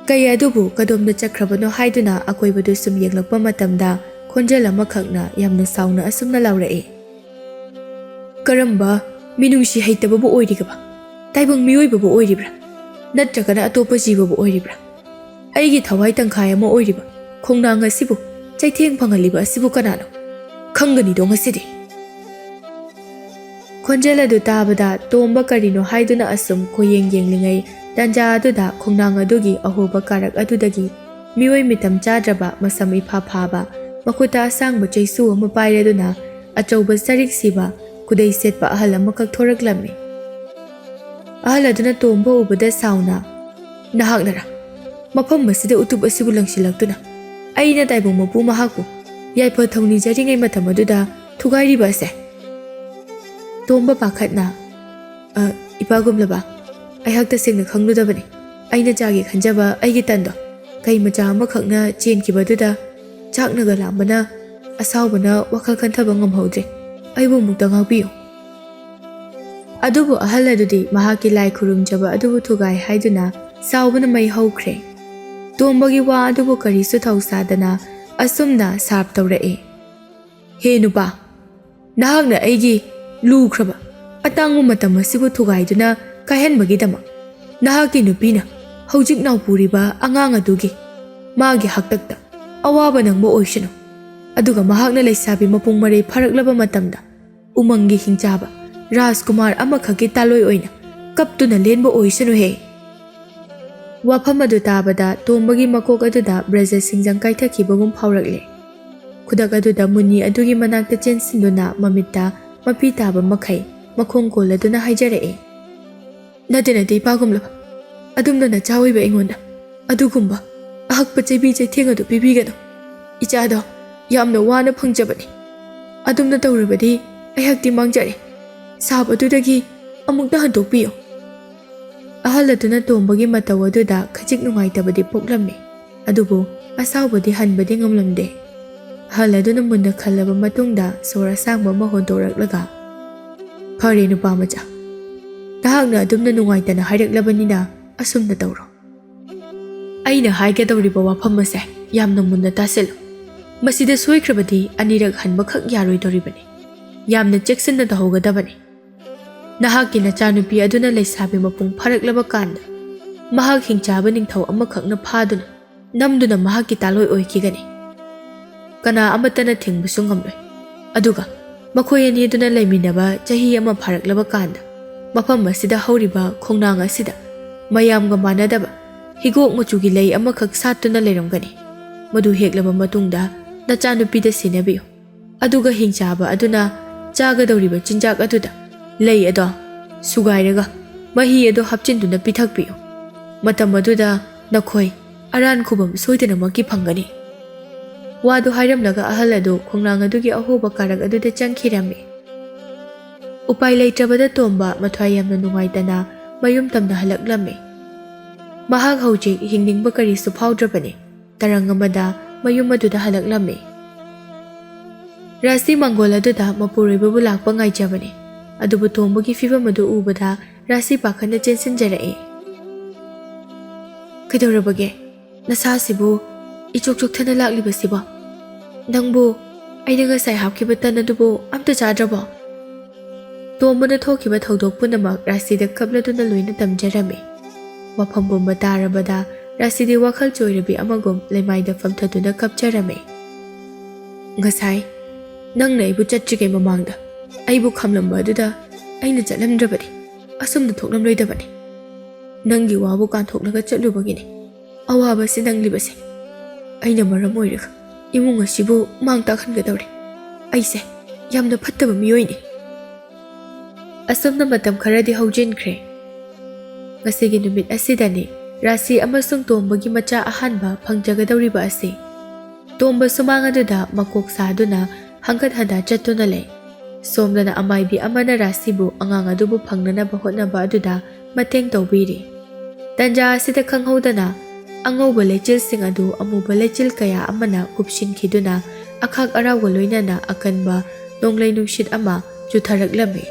ꯀꯩ ꯑꯗꯨꯕꯨ ꯀꯗꯣꯝꯗ ꯆꯠꯈ꯭ꯔꯕꯅꯣ ꯍꯥꯏꯗꯨꯅ ꯑꯀꯣꯏꯕꯗꯨ ꯁꯨꯝ ꯌꯦꯡꯂꯛꯄ ꯃꯇꯝꯗ, ꯈꯣꯟꯖꯦꯜ ꯑꯃꯈꯛꯅ ꯌꯥꯝꯅ ꯁꯥꯎꯅ ꯑꯁꯨꯝꯅ ꯂꯥꯎꯔꯛꯏ, "ꯀꯔꯝꯕ ꯃꯤꯅꯨꯡꯁꯤ ꯍꯩꯇꯕꯕꯨ ꯑꯣꯏꯔꯤꯒꯕ? ꯇꯥꯏꯕꯪ ꯃꯤꯑꯣꯏꯕꯕꯨ ꯑꯣꯏꯔꯤꯕ꯭ꯔꯥ? ꯅꯠꯇ꯭ꯔꯒꯅ ꯑꯇꯣꯞꯄ ꯖꯤꯕꯕꯨ ꯑꯣꯏꯔꯤꯕ꯭ꯔꯥ? ꯑꯩꯒꯤ ꯊꯋꯥꯏ ꯇꯪꯈꯥꯏ ꯑꯃ ꯑꯣꯏꯔꯤꯕ ꯈꯣꯡꯅꯥꯡ ꯑꯁꯤꯕꯨ ꯆꯩꯊꯦꯡ ꯐꯪꯍꯜꯂꯤꯕ ꯑꯁꯤꯕꯨ ꯀꯅꯥꯅꯣ? ꯈꯪꯒꯅꯤꯗꯣ ꯉꯁꯤꯗꯤ"꯫ ꯈꯣꯟꯖꯦꯜ ꯑꯗꯨ ꯇꯥꯕꯗ ꯇꯣꯝꯕ ꯀꯔꯤꯅꯣ ꯍꯥꯏꯗꯨꯅ ꯑꯁꯨꯝ ꯀꯣꯌꯦꯡ ꯌꯦꯡꯂꯤꯉꯩ, ꯇꯥꯟꯖꯥ ꯑꯗꯨꯗ ꯈꯣꯡꯅꯥꯡ ꯑꯗꯨꯒꯤ ꯑꯍꯣꯕ ꯀꯥꯔꯛ ꯑꯗꯨꯗꯒꯤ ꯃꯤꯑꯣꯏ ꯃꯤꯇꯝ ꯆꯥꯗ꯭ꯔꯕ, ꯃꯁꯝ ꯏꯐꯥ ꯐꯥꯕ, ꯃꯈꯨꯠꯇ ꯑꯁꯥꯡꯕ ꯆꯩꯁꯨ ꯑꯃ ꯄꯥꯏꯔꯗꯨꯅ ꯑꯆꯧꯕ ꯆꯔꯤꯛ ꯁꯤꯕ ꯈꯨꯗꯩ ꯁꯦꯠꯄ ꯑꯍꯜ ꯑꯃꯈꯛ ꯊꯣꯔꯛꯂꯝꯃꯤ꯫ ꯑꯍꯜ ꯑꯗꯨꯅ ꯇꯣꯝꯕ ꯎꯕꯗ ꯁꯥꯎꯅ, "ꯅꯍꯥꯛꯅꯔꯥ ꯃꯐꯝ ꯑꯁꯤꯗ ꯎꯇꯨꯞ ꯑꯁꯤꯕꯨ ꯂꯪꯁꯤꯜꯂꯛꯇꯨꯅ? ꯑꯩꯅ ꯇꯥꯏꯕꯪ ꯃꯄꯨ ꯃꯍꯥꯛꯄꯨ ꯌꯥꯏꯐ ꯊꯧꯅꯤꯖꯔꯤꯉꯩ ꯃꯇꯝ ꯑꯗꯨꯗ ꯊꯨꯒꯥꯏꯔꯤꯕ ꯑꯁꯦ?" ꯇꯣꯝꯕ ꯄꯥꯈꯠꯅ, "ꯑ, ꯏꯄꯥꯒꯨꯝꯂꯕ, ꯑꯩꯍꯥꯛ ꯇꯁꯦꯡꯅ ꯈꯪꯂꯨꯗꯕꯅꯤ꯫ ꯑꯩꯅ ꯆꯥꯒꯦ ꯈꯟꯖꯕ ꯑꯩꯒꯤ ꯇꯟꯗꯣ ꯀꯩ ꯃꯆꯥ ꯑꯃꯈꯛꯅ ꯆꯦꯟꯈꯤꯕꯗꯨꯗ ꯆꯥꯛꯅꯒ ꯂꯥꯝꯕꯅ ꯑꯁꯥꯎꯕꯅ ꯋꯥꯈꯜ ꯈꯟꯊꯕ ꯉꯝꯍꯧꯗ꯭ꯔꯦ꯫ ꯑꯩꯕꯨ ꯑꯃꯨꯛꯇ ꯉꯥꯛꯄꯤꯌꯨ"꯫ ꯑꯗꯨꯕꯨ ꯑꯍꯜ ꯑꯗꯨꯗꯤ ꯃꯍꯥꯛꯀꯤ ꯂꯥꯏ ꯈꯨꯔꯨꯝꯖꯕ ꯑꯗꯨꯕꯨ ꯊꯨꯒꯥꯏ ꯍꯥꯏꯗꯨꯅ ꯁꯥꯎꯕꯅ ꯃꯩ ꯍꯧꯈ꯭ꯔꯦ꯫ ꯇꯣꯝꯕꯒꯤ ꯋꯥ ꯑꯗꯨꯕꯨ ꯀꯔꯤꯁꯨ ꯊꯧꯁꯥꯗꯅ ꯑꯁꯨꯝꯅ ꯁꯥꯔꯞ ꯇꯧꯔꯛꯏ꯫ "ꯍꯦ ꯅꯨꯄꯥ, ꯅꯍꯥꯛꯅ ꯑꯩꯒꯤ ꯂꯨꯈ꯭ꯔꯕ ꯑꯇꯥꯡꯕ ꯃꯇꯝ ꯑꯁꯤꯕꯨ ꯊꯨꯒꯥꯏꯗꯨꯅ ꯀꯥꯏꯍꯟꯕꯒꯤꯗꯃꯛ ꯅꯍꯥꯛꯀꯤ ꯅꯨꯄꯤꯅ ꯍꯧꯖꯤꯛ ꯅꯥꯎꯄꯨꯔꯤꯕ ꯑꯉꯥꯡ ꯑꯗꯨꯒꯤ, ꯃꯥꯒꯤ ꯍꯥꯛꯇꯛꯇ ꯑꯋꯥꯕ ꯅꯪꯕ ꯑꯣꯏꯁꯅꯨ꯫ ꯑꯗꯨꯒ ꯃꯍꯥꯛꯅ ꯂꯩꯁꯥꯕꯤ ꯃꯄꯨꯡ ꯃꯔꯩ ꯐꯥꯔꯛꯂꯕ ꯃꯇꯝꯗ ꯎꯃꯪꯒꯤ ꯍꯤꯡꯆꯥꯕ ꯔꯥꯖꯀꯨꯃꯥꯔ ꯑꯃꯈꯛꯀꯤ ꯇꯥꯂꯣꯏ ꯑꯣꯏꯅ ꯀꯞꯇꯨꯅ ꯂꯦꯟꯕ ꯑꯣꯏꯁꯅꯨꯍꯦ!" ꯋꯥꯐꯝ ꯑꯗꯨ ꯇꯥꯕꯗ ꯇꯣꯝꯕꯒꯤ ꯃꯀꯣꯛ ꯑꯗꯨꯗ ꯕ꯭ꯔꯖꯁꯤꯡꯖꯪ ꯀꯥꯏꯊꯈꯤꯕꯒꯨꯝ ꯐꯥꯎꯔꯛꯂꯦ꯫ ꯈꯨꯗꯛ ꯑꯗꯨꯗ ꯃꯨꯅꯤ ꯑꯗꯨꯒꯤ ꯃꯅꯥꯛꯇ ꯆꯦꯟꯁꯤꯟꯗꯨꯅ ꯃꯃꯤꯠꯇ ꯃꯄꯤ ꯇꯥꯕ ꯃꯈꯩ ꯃꯈꯣꯡ ꯀꯣꯜꯂꯗꯨꯅ ꯍꯥꯏꯖꯔꯛꯏ, "ꯅꯠꯇꯦ, ꯅꯠꯇꯦ, ꯏꯄꯥꯒꯨꯝꯂꯕ ꯑꯗꯨꯝꯅ ꯅꯆꯥ ꯑꯣꯏꯕ ꯑꯩꯉꯣꯟꯗ ꯑꯗꯨꯒꯨꯝꯕ ꯑꯍꯛꯄ ꯆꯩꯕꯤ ꯆꯩꯊꯦꯡ ꯑꯗꯨ ꯄꯤꯕꯤꯒꯅꯨ꯫ ꯏꯆꯥꯗꯣ ꯌꯥꯝꯅ ꯋꯥꯅ ꯐꯪꯖꯕꯅꯤ꯫ ꯑꯗꯨꯝꯅ ꯇꯧꯔꯕꯗꯤ ꯑꯩꯍꯥꯛꯇꯤ ꯃꯥꯡꯖꯔꯦ꯫ ꯁꯥꯞ ꯑꯗꯨꯗꯒꯤ ꯑꯃꯨꯛꯇ ꯍꯟꯗꯣꯛꯄꯤꯌꯨ꯫" ꯑꯍꯜ ꯑꯗꯨꯅ ꯇꯣꯝꯕꯒꯤ ꯃꯇꯧ ꯑꯗꯨꯗ ꯈꯖꯤꯛ ꯅꯨꯡꯉꯥꯏꯇꯕꯗꯤ ꯄꯣꯛꯂꯝꯃꯤ, ꯑꯗꯨꯕꯨ ꯑꯁꯥꯎꯕꯗꯤ ꯍꯟꯕꯗꯤ ꯉꯝꯂꯝꯗꯦ꯫ ꯑꯍꯜ ꯑꯗꯨꯅ ꯃꯨꯟꯅ ꯈꯜꯂꯕ ꯃꯇꯨꯡꯗ ꯁꯣꯔ ꯑꯁꯥꯡꯕ ꯑꯃ ꯍꯣꯟꯗꯣꯔꯛꯂꯒ, "ꯐꯔꯦ ꯅꯨꯄꯥ ꯃꯆꯥ, ꯅꯍꯥꯛꯅ ꯑꯗꯨꯝꯅ ꯅꯨꯡꯉꯥꯏꯇꯅ ꯍꯥꯏꯔꯛꯂꯕꯅꯤꯅ ꯑꯁꯨꯝꯅ ꯇꯧꯔꯣ꯫ ꯑꯩꯅ ꯍꯥꯏꯒꯗꯧꯔꯤꯕ ꯋꯥꯐꯝ ꯑꯁꯦ ꯌꯥꯝꯅ ꯃꯨꯟꯅ ꯇꯥꯁꯤꯜꯂꯨ꯫ ꯃꯁꯤꯗ ꯁꯣꯏꯈ꯭ꯔꯕꯗꯤ ꯑꯅꯤꯔꯛ ꯍꯟꯕꯈꯛ ꯌꯥꯔꯣꯏꯗꯧꯔꯤꯕꯅꯤ꯫ ꯌꯥꯝꯅ ꯆꯦꯛꯁꯤꯟꯅ ꯇꯧꯍꯧꯒꯗꯕꯅꯤ꯫ ꯅꯍꯥꯛꯀꯤ ꯅꯆꯥꯅꯨꯄꯤ ꯑꯗꯨꯅ ꯂꯩꯁꯥꯕꯤ ꯃꯄꯨꯡ ꯐꯥꯔꯛꯂꯕ ꯀꯥꯟꯗ ꯃꯍꯥꯛ ꯍꯤꯡꯆꯥꯕ ꯅꯤꯡꯊꯧ ꯑꯃꯈꯛꯅ ꯐꯥꯗꯨꯅ ꯅꯝꯗꯨꯅ ꯃꯍꯥꯛꯀꯤ ꯇꯥꯂꯣꯏ ꯑꯣꯏꯈꯤꯒꯅꯤ꯫ ꯀꯅꯥ ꯑꯃꯠꯇꯅ ꯊꯤꯡꯕꯁꯨ ꯉꯝꯂꯣꯏ꯫ ꯑꯗꯨꯒ ꯃꯈꯣꯏ ꯑꯅꯤ ꯑꯗꯨꯅ ꯂꯩꯃꯤꯟꯅꯕ ꯆꯍꯤ ꯑꯃ ꯐꯥꯔꯛꯂꯕ ꯀꯥꯟꯗ ꯃꯐꯝ ꯑꯁꯤꯗ ꯍꯧꯔꯤꯕ ꯈꯣꯡꯅꯥꯡ ꯑꯁꯤꯗ ꯃꯌꯥꯝꯒ ꯃꯥꯟꯅꯗꯕ ꯍꯤꯒꯣꯛ ꯃꯆꯨꯒꯤ ꯂꯩ ꯑꯃꯈꯛ ꯁꯥꯠꯇꯨꯅ ꯂꯩꯔꯝꯒꯅꯤ꯫ ꯃꯗꯨ ꯍꯦꯛꯂꯕ ꯃꯇꯨꯡꯗ ꯅꯆꯥꯅꯨꯄꯤꯗ ꯁꯤꯟꯅꯕꯤꯌꯨ꯫ ꯑꯗꯨꯒ ꯍꯤꯡꯆꯥꯕ ꯑꯗꯨꯅ ꯆꯥꯒꯗꯧꯔꯤꯕ ꯆꯤꯟꯖꯥꯛ ꯑꯗꯨꯗ ꯂꯩ ꯑꯗꯣ ꯁꯨꯒꯥꯏꯔꯒ ꯃꯍꯤ ꯑꯗꯨ ꯍꯥꯞꯆꯤꯟꯗꯨꯅ ꯄꯤꯊꯛꯄꯤꯌꯨ꯫ ꯃꯇꯝ ꯑꯗꯨꯗ ꯅꯈꯣꯏ ꯑꯔꯥꯟ ꯈꯨꯕꯝ ꯁꯣꯏꯗꯅꯃꯛꯀꯤ ꯐꯪꯒꯅꯤ꯫" ꯋꯥꯗꯨ ꯍꯥꯏꯔꯝꯂꯒ ꯑꯍꯜ ꯑꯗꯨ ꯈꯣꯡꯅꯥꯡ ꯑꯗꯨꯒꯤ ꯑꯍꯣꯕ ꯀꯥꯔꯛ ꯑꯗꯨꯗ ꯆꯪꯈꯤꯔꯝꯃꯤ꯫ ꯎꯄꯥꯏ ꯂꯩꯇ꯭ꯔꯕꯗ ꯇꯣꯝꯕ ꯃꯊ꯭ꯋꯥꯏ ꯌꯥꯝꯅ ꯅꯨꯡꯉꯥꯏꯇꯅ ꯃꯌꯨꯝ ꯇꯝꯅ ꯍꯜꯂꯛꯂꯝꯃꯤ꯫ ꯃꯍꯥꯛ ꯍꯧꯖꯤꯛ ꯍꯤꯡꯅꯤꯡꯕ ꯀꯔꯤꯁꯨ ꯐꯥꯎꯗ꯭ꯔꯕꯅꯤ꯫ ꯇꯔꯪ ꯑꯃꯗ ꯃꯌꯨꯝ ꯑꯗꯨꯗ ꯍꯜꯂꯛꯂꯝꯃꯤ꯫ ꯔꯥꯁꯤ ꯃꯪꯒꯣꯜ ꯑꯗꯨꯗ ꯃꯄꯨꯔꯣꯏꯕꯕꯨ ꯂꯥꯛꯄ ꯉꯥꯏꯖꯕꯅꯤ꯫ ꯑꯗꯨꯕꯨ ꯇꯣꯝꯕꯒꯤ ꯐꯤꯕꯝ ꯑꯗꯨ ꯎꯕꯗ ꯔꯥꯁꯤ ꯄꯥꯈꯠꯅ ꯆꯦꯟꯁꯤꯟꯖꯔꯛꯏ꯫ "ꯀꯩꯗꯧꯔꯕꯒꯦ? "ꯅꯁꯥꯁꯤꯕꯨ ꯏꯆꯣꯛ ꯆꯣꯛꯊꯅ ꯂꯥꯛꯂꯤꯕꯁꯤꯕꯣ? ꯅꯪꯕꯨ ꯑꯩꯅ ꯉꯁꯥꯏ ꯍꯥꯞꯈꯤꯕ ꯇꯟ ꯑꯗꯨꯕꯨ ꯑꯝꯇ ꯆꯥꯗ꯭ꯔꯕꯣ?" ꯇꯣꯝꯕꯅ ꯊꯣꯛꯈꯤꯕ ꯊꯧꯗꯣꯛ ꯄꯨꯝꯅꯃꯛ ꯔꯥꯁꯤꯗ ꯀꯞꯂꯗꯨꯅ ꯂꯣꯏꯅ ꯇꯝꯖꯔꯝꯃꯤ꯫ ꯋꯥꯐꯝ ꯄꯨꯝꯕ ꯇꯥꯔꯕꯗ ꯔꯥꯁꯤꯗꯤ ꯋꯥꯈꯜ ꯆꯣꯏꯔꯕꯤ ꯑꯃꯒꯨꯝ ꯂꯩꯃꯥꯏꯗ ꯐꯝꯊꯗꯨꯅ ꯀꯞꯆꯔꯝꯃꯤ꯫ "ꯉꯁꯥꯏ ꯅꯪꯅ ꯑꯩꯕꯨ ꯆꯠꯇ꯭ꯔꯤꯉꯩ ꯃꯃꯥꯡꯗ ꯑꯩꯕꯨ ꯈꯥꯝꯂꯝꯕ ꯑꯗꯨꯗ ꯑꯩꯅ ꯆꯠꯂꯝꯗ꯭ꯔꯕꯗꯤ ꯑꯁꯨꯝꯅ ꯊꯣꯛꯂꯝꯂꯣꯏꯗꯕꯅꯤ꯫ ꯅꯪꯒꯤ ꯋꯥꯕꯨ ꯀꯥꯟꯊꯣꯛꯂꯒ ꯆꯠꯂꯨꯕꯒꯤꯅꯤ ꯑꯋꯥꯕꯁꯤ ꯅꯪꯂꯤꯕꯁꯦ꯫ ꯑꯩꯅ ꯃꯔꯝ ꯑꯣꯏꯔꯒ ꯏꯃꯨꯡ ꯑꯁꯤꯕꯨ ꯃꯥꯡ ꯇꯥꯛꯍꯟꯒꯗꯧꯔꯦ꯫ ꯑꯩꯁꯦ ꯌꯥꯝꯅ ꯐꯠꯇꯕ ꯃꯤꯑꯣꯏꯅꯤ꯫" ꯑꯁꯨꯝꯅ ꯃꯇꯝ ꯈꯔꯗꯤ ꯍꯧꯖꯤꯟꯈ꯭ꯔꯦ꯫ ꯉꯁꯤꯒꯤ ꯅꯨꯃꯤꯠ ꯑꯁꯤꯗꯅꯤ ꯔꯥꯁꯤ ꯑꯃꯁꯨꯡ ꯇꯣꯝꯕꯒꯤ ꯃꯆꯥ ꯑꯍꯥꯟꯕ ꯐꯪꯖꯒꯗꯧꯔꯤꯕ ꯑꯁꯤ꯫ ꯇꯣꯝꯕ ꯁꯨꯃꯥꯡ ꯑꯗꯨꯗ ꯃꯀꯣꯛ ꯁꯥꯗꯨꯅ ꯍꯪꯒꯠ ꯍꯟꯗ ꯆꯠꯇꯨꯅ ꯂꯩ꯫ ꯁꯣꯝꯗꯅ ꯑꯃꯥꯏꯕꯤ ꯑꯃꯅ ꯔꯥꯁꯤꯕꯨ ꯑꯉꯥꯡ ꯑꯗꯨꯕꯨ ꯐꯪꯅꯅꯕ ꯍꯣꯠꯅꯕ ꯑꯗꯨꯗ ꯃꯇꯦꯡ ꯇꯧꯕꯤꯔꯤ꯫ ꯇꯟꯖꯥ ꯑꯁꯤꯗ ꯈꯪꯍꯧꯗꯅ ꯑꯉꯧꯕ ꯂꯩꯆꯤꯜꯁꯤꯡ ꯑꯗꯨ ꯑꯃꯨꯕ ꯂꯩꯆꯤꯜ ꯀꯌꯥ ꯑꯃꯅ ꯀꯨꯞꯁꯤꯟꯈꯤꯗꯨꯅ ꯑꯈꯥꯛ ꯑꯔꯥꯎꯒ ꯂꯣꯏꯅꯅ ꯑꯀꯟꯕ ꯅꯣꯡꯂꯩ ꯅꯨꯡꯁꯤꯠ ꯑꯃ ꯆꯨꯊꯔꯛꯂꯝꯃꯤ꯫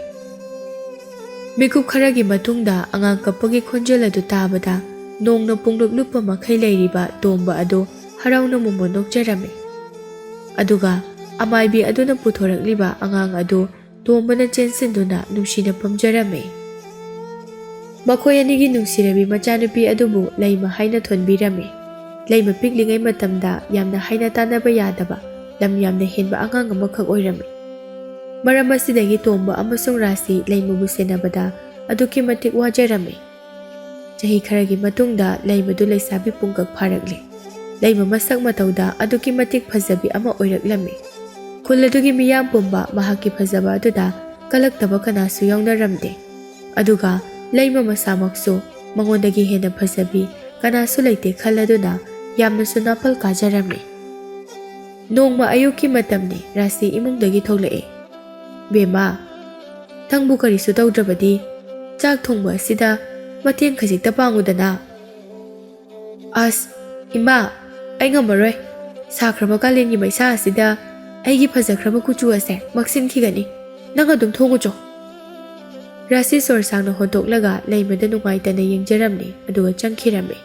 ꯃꯤꯀꯨꯞ ꯈꯔꯒꯤ ꯃꯇꯨꯡꯗ ꯑꯉꯥꯡ ꯀꯞꯄꯒꯤ ꯈꯣꯟꯖꯦꯜ ꯑꯗꯨ ꯇꯥꯕꯗ ꯅꯣꯡꯅ ꯄꯨꯡꯂꯨꯞ ꯂꯨꯞꯄ ꯃꯈꯩ ꯂꯩꯔꯤꯕ ꯇꯣꯝꯕ ꯑꯗꯨ ꯍꯔꯥꯎꯅ ꯃꯣꯃꯣꯟ ꯅꯣꯛꯆꯔꯝꯃꯤ꯫ ꯑꯗꯨꯒ ꯑꯃꯥꯏꯕꯤ ꯑꯗꯨꯅ ꯄꯨꯊꯣꯔꯛꯂꯤꯕ ꯑꯉꯥꯡ ꯑꯗꯨ ꯇꯣꯝꯕꯅ ꯆꯦꯟꯁꯤꯟꯗꯨꯅ ꯅꯨꯡꯁꯤꯅ ꯄꯝꯖꯔꯝꯃꯤ꯫ ꯃꯈꯣꯏ ꯑꯅꯤꯒꯤ ꯅꯨꯡꯁꯤꯔꯕꯤ ꯃꯆꯥꯅꯨꯄꯤ ꯑꯗꯨꯕꯨ ꯂꯩꯃ ꯍꯥꯏꯅ ꯊꯣꯟꯕꯤꯔꯝꯃꯤ꯫ ꯂꯩꯃ ꯄꯤꯛꯂꯤꯉꯩ ꯃꯇꯝꯗ ꯌꯥꯝꯅ ꯍꯥꯏꯅ ꯇꯥꯅꯕ ꯌꯥꯗꯕ, ꯂꯝ ꯌꯥꯝꯅ ꯍꯦꯟꯕ ꯑꯉꯥꯡ ꯑꯃꯈꯛ ꯑꯣꯏꯔꯝꯃꯤ꯫ ꯃꯔꯝ ꯑꯁꯤꯗꯒꯤ ꯇꯣꯝꯕ ꯑꯃꯁꯨꯡ ꯔꯥꯁꯤ ꯂꯩꯃꯕꯨ ꯁꯦꯟꯅꯕꯗ ꯑꯗꯨꯛꯀꯤ ꯃꯇꯤꯛ ꯋꯥꯖꯔꯝꯃꯤ꯫ ꯆꯍꯤ ꯈꯔꯒꯤ ꯃꯇꯨꯡꯗ ꯂꯩꯃꯗꯨ ꯂꯩꯁꯥꯕꯤ ꯄꯨꯡꯀꯛ ꯐꯥꯔꯛꯂꯦ꯫ ꯂꯩꯃ ꯃꯁꯛ ꯃꯇꯧꯗ ꯑꯗꯨꯛꯀꯤ ꯃꯇꯤꯛ ꯐꯖꯕꯤ ꯑꯃ ꯑꯣꯏꯔꯛꯂꯝꯃꯤ꯫ ꯈꯨꯜ ꯑꯗꯨꯒꯤ ꯃꯤꯌꯥꯝ ꯄꯨꯝꯕ ꯃꯍꯥꯛꯀꯤ ꯐꯖꯕ ꯑꯗꯨꯗ ꯀꯂꯛꯇꯕ ꯀꯅꯥꯁꯨ ꯌꯥꯎꯅꯔꯝꯗꯦ꯫ ꯑꯗꯨꯒ ꯂꯩꯃ ꯃꯁꯥꯃꯛꯁꯨ ꯃꯉꯣꯟꯗꯒꯤ ꯍꯦꯟꯅ ꯐꯖꯕꯤ ꯀꯅꯥꯁꯨ ꯂꯩꯇꯦ ꯈꯜꯂꯗꯨꯅ ꯌꯥꯝꯅꯁꯨ ꯅꯥꯄꯜ ꯀꯥꯖꯔꯝꯃꯤ꯫ ꯅꯣꯡꯃ ꯑꯌꯨꯛꯀꯤ ꯃꯇꯝꯅꯤ, ꯔꯥꯁꯤ ꯏꯃꯨꯡꯗꯒꯤ ꯊꯣꯛꯂꯛꯑꯦ꯫ "ꯕꯦꯝꯃ, ꯅꯪꯕꯨ ꯀꯔꯤꯁꯨ ꯇꯧꯗ꯭ꯔꯕꯗꯤ ꯆꯥꯛ ꯊꯣꯡꯕ ꯑꯁꯤꯗ ꯃꯇꯦꯡ ꯈꯖꯤꯛꯇ ꯄꯥꯡꯉꯨꯗꯅ꯫" "ꯑꯁ, ꯏꯃꯥ, ꯑꯩ ꯉꯝꯃꯔꯣꯏ꯫ ꯁꯥꯈ꯭ꯔꯕ ꯀꯥꯂꯦꯟꯒꯤ ꯃꯩꯁꯥ ꯑꯁꯤꯗ ꯑꯩꯒꯤ ꯐꯖꯈ꯭ꯔꯕ ꯀꯨꯆꯨ ꯑꯁꯦ ꯃꯛꯁꯤꯟꯈꯤꯒꯅꯤ꯫ ꯅꯪ ꯑꯗꯨꯝ ꯊꯣꯡꯉꯨꯆꯣ꯫" ꯔꯥꯁꯤ ꯁꯣꯔ ꯁꯥꯡꯅ ꯍꯣꯟꯗꯣꯛꯂꯒ ꯂꯩꯃꯗ ꯅꯨꯡꯉꯥꯏꯇꯅ ꯌꯦꯡꯖꯔꯝꯃꯤ, ꯑꯗꯨꯒ ꯆꯪꯈꯤꯔꯝꯃꯤ꯫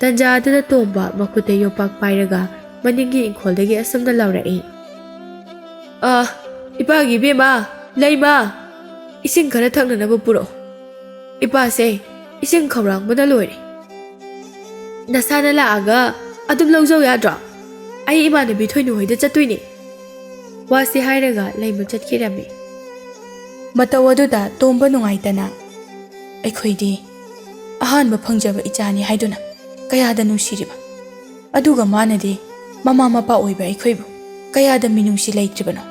ꯇꯟꯖꯥ ꯑꯗꯨꯗ ꯇꯣꯝꯕ ꯃꯈꯨꯠꯇ ꯌꯣꯄꯥꯛ ꯄꯥꯏꯔꯒ ꯃꯅꯤꯡꯒꯤ ꯏꯪꯈꯣꯜꯗꯒꯤ ꯑꯁꯨꯝꯅ ꯂꯥꯎꯔꯛꯏ, "ꯑ, ꯏꯄꯥꯒꯤ ꯏꯕꯦꯝꯃ, ꯂꯩꯃ, ꯏꯁꯤꯡ ꯈꯔ ꯊꯛꯅꯅꯕ ꯄꯨꯔꯛꯑꯣ꯫ ꯏꯄꯥꯁꯦ ꯏꯁꯤꯡ ꯈꯧꯔꯥꯡꯕꯅ ꯂꯣꯏꯔꯦ꯫ ꯅꯁꯥꯅ ꯂꯥꯛꯑꯒ ꯑꯗꯨꯝ ꯂꯧꯖꯧ ꯌꯥꯗ꯭ꯔꯣ? ꯑꯩ ꯏꯃꯥꯟꯅꯕꯤ ꯊꯣꯏꯅꯨ ꯍꯣꯏꯗ ꯆꯠꯇꯣꯏꯅꯦ꯫" ꯋꯥꯁꯤ ꯍꯥꯏꯔꯒ ꯂꯩꯃ ꯆꯠꯈꯤꯔꯝꯃꯤ꯫ ꯃꯇꯧ ꯑꯗꯨꯗ ꯇꯣꯝꯕ ꯅꯨꯡꯉꯥꯏꯇꯅ, "ꯑꯩꯈꯣꯏꯗꯤ ꯑꯍꯥꯟꯕ ꯐꯪꯖꯕ ꯏꯆꯥꯅꯤ ꯍꯥꯏꯗꯨꯅ ꯀꯌꯥꯗ ꯅꯨꯡꯁꯤꯔꯤꯕ, ꯑꯗꯨꯒ ꯃꯥꯅꯗꯤ ꯃꯃꯥ ꯃꯄꯥ ꯑꯣꯏꯕ ꯑꯩꯈꯣꯏꯕꯨ ꯀꯌꯥꯗ ꯃꯤꯅꯨꯡꯁꯤ ꯂꯩꯇ꯭ꯔꯤꯕꯅꯣ?"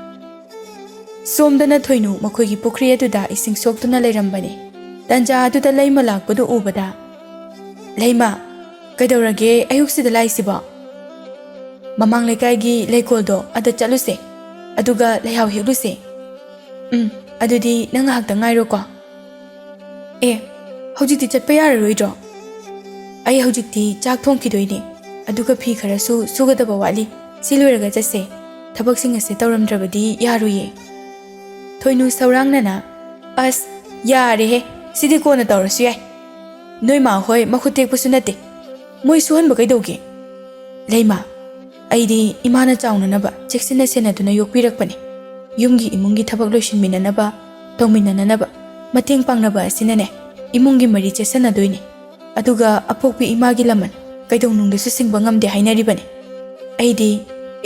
ꯁꯣꯝꯗꯅ ꯊꯣꯏꯅꯨ ꯃꯈꯣꯏꯒꯤ ꯄꯨꯈ꯭ꯔꯤ ꯑꯗꯨꯗ ꯏꯁꯤꯡ ꯁꯣꯛꯇꯨꯅ ꯂꯩꯔꯝꯕꯅꯤ꯫ ꯇꯟꯖꯥ ꯑꯗꯨꯗ ꯂꯩꯃ ꯂꯥꯛꯄꯗꯨ ꯎꯕꯗ, "ꯂꯩꯃ, ꯀꯩꯗꯧꯔꯒꯦ ꯑꯌꯨꯛꯁꯤꯗ ꯂꯥꯛꯏꯁꯤꯕꯣ?" "ꯃꯃꯥꯡ ꯂꯩꯀꯥꯏꯒꯤ ꯂꯩꯀꯣꯜꯗꯣ ꯑꯗ ꯆꯠꯂꯨꯁꯦ, ꯑꯗꯨꯒ ꯂꯩꯍꯥꯎ ꯍꯦꯛꯂꯨꯁꯦ꯫" "ꯎꯝ, ꯑꯗꯨꯗꯤ ꯅꯪ ꯉꯥꯏꯍꯥꯛꯇꯪ ꯉꯥꯏꯔꯣꯀꯣ꯫" "ꯑꯦ, ꯍꯧꯖꯤꯛꯇꯤ ꯆꯠꯄ ꯌꯥꯔꯔꯣꯏꯗ꯭ꯔꯣ?" "ꯑꯩ ꯍꯧꯖꯤꯛꯇꯤ ꯆꯥꯛ ꯊꯣꯡꯈꯤꯗꯣꯏꯅꯦ, ꯑꯗꯨꯒ ꯐꯤ ꯈꯔꯁꯨ ꯁꯨꯒꯗꯕ ꯋꯥꯠꯂꯤ꯫ ꯁꯤ ꯂꯣꯏꯔꯒ ꯆꯠꯁꯦ꯫ ꯊꯕꯛꯁꯤꯡ ꯑꯁꯦ ꯇꯧꯔꯝꯗ꯭ꯔꯕꯗꯤ ꯌꯥꯔꯣꯏꯌꯦ꯫" ꯊꯣꯏꯅꯨ ꯁꯧꯔꯥꯡꯅꯅ, "ꯑꯁ, ꯌꯥꯔꯦꯍꯦ, ꯁꯤꯗꯤ ꯀꯣꯟꯅ ꯇꯧꯔꯁꯨ ꯌꯥꯏ꯫ ꯅꯣꯏ ꯃꯥ ꯍꯣꯏ ꯃꯈꯨꯠ ꯇꯦꯛꯄꯁꯨ ꯅꯠꯇꯦ, ꯃꯣꯏ ꯁꯨꯍꯟꯕ ꯀꯩꯗꯧꯒꯦ?" "ꯂꯩꯃ, ꯑꯩꯗꯤ ꯏꯃꯥꯅ ꯆꯥꯎꯅꯅꯕ ꯆꯦꯛꯁꯤꯟꯅ ꯁꯦꯟꯅꯗꯨꯅ ꯌꯣꯛꯄꯤꯔꯛꯄꯅꯦ꯫ ꯌꯨꯝꯒꯤ ꯏꯃꯨꯡꯒꯤ ꯊꯕꯛ ꯂꯣꯏꯁꯤꯟꯃꯤꯟꯅꯅꯕ, ꯇꯧꯃꯤꯟꯅꯅꯅꯕ, ꯃꯇꯦꯡ ꯄꯥꯡꯅꯕ ꯑꯁꯤꯅꯅꯦ ꯏꯃꯨꯡꯒꯤ ꯃꯔꯤ ꯆꯦꯠꯁꯟꯅꯗꯣꯏꯅꯦ꯫ ꯑꯗꯨꯒ ꯑꯄꯣꯛꯄꯤ ꯏꯃꯥꯒꯤ ꯂꯃꯟ ꯀꯩꯗꯧꯅꯨꯡꯗꯁꯨ ꯁꯤꯡꯕ ꯉꯝꯗꯦ ꯍꯥꯏꯅꯔꯤꯕꯅꯤ꯫ ꯑꯩꯗꯤ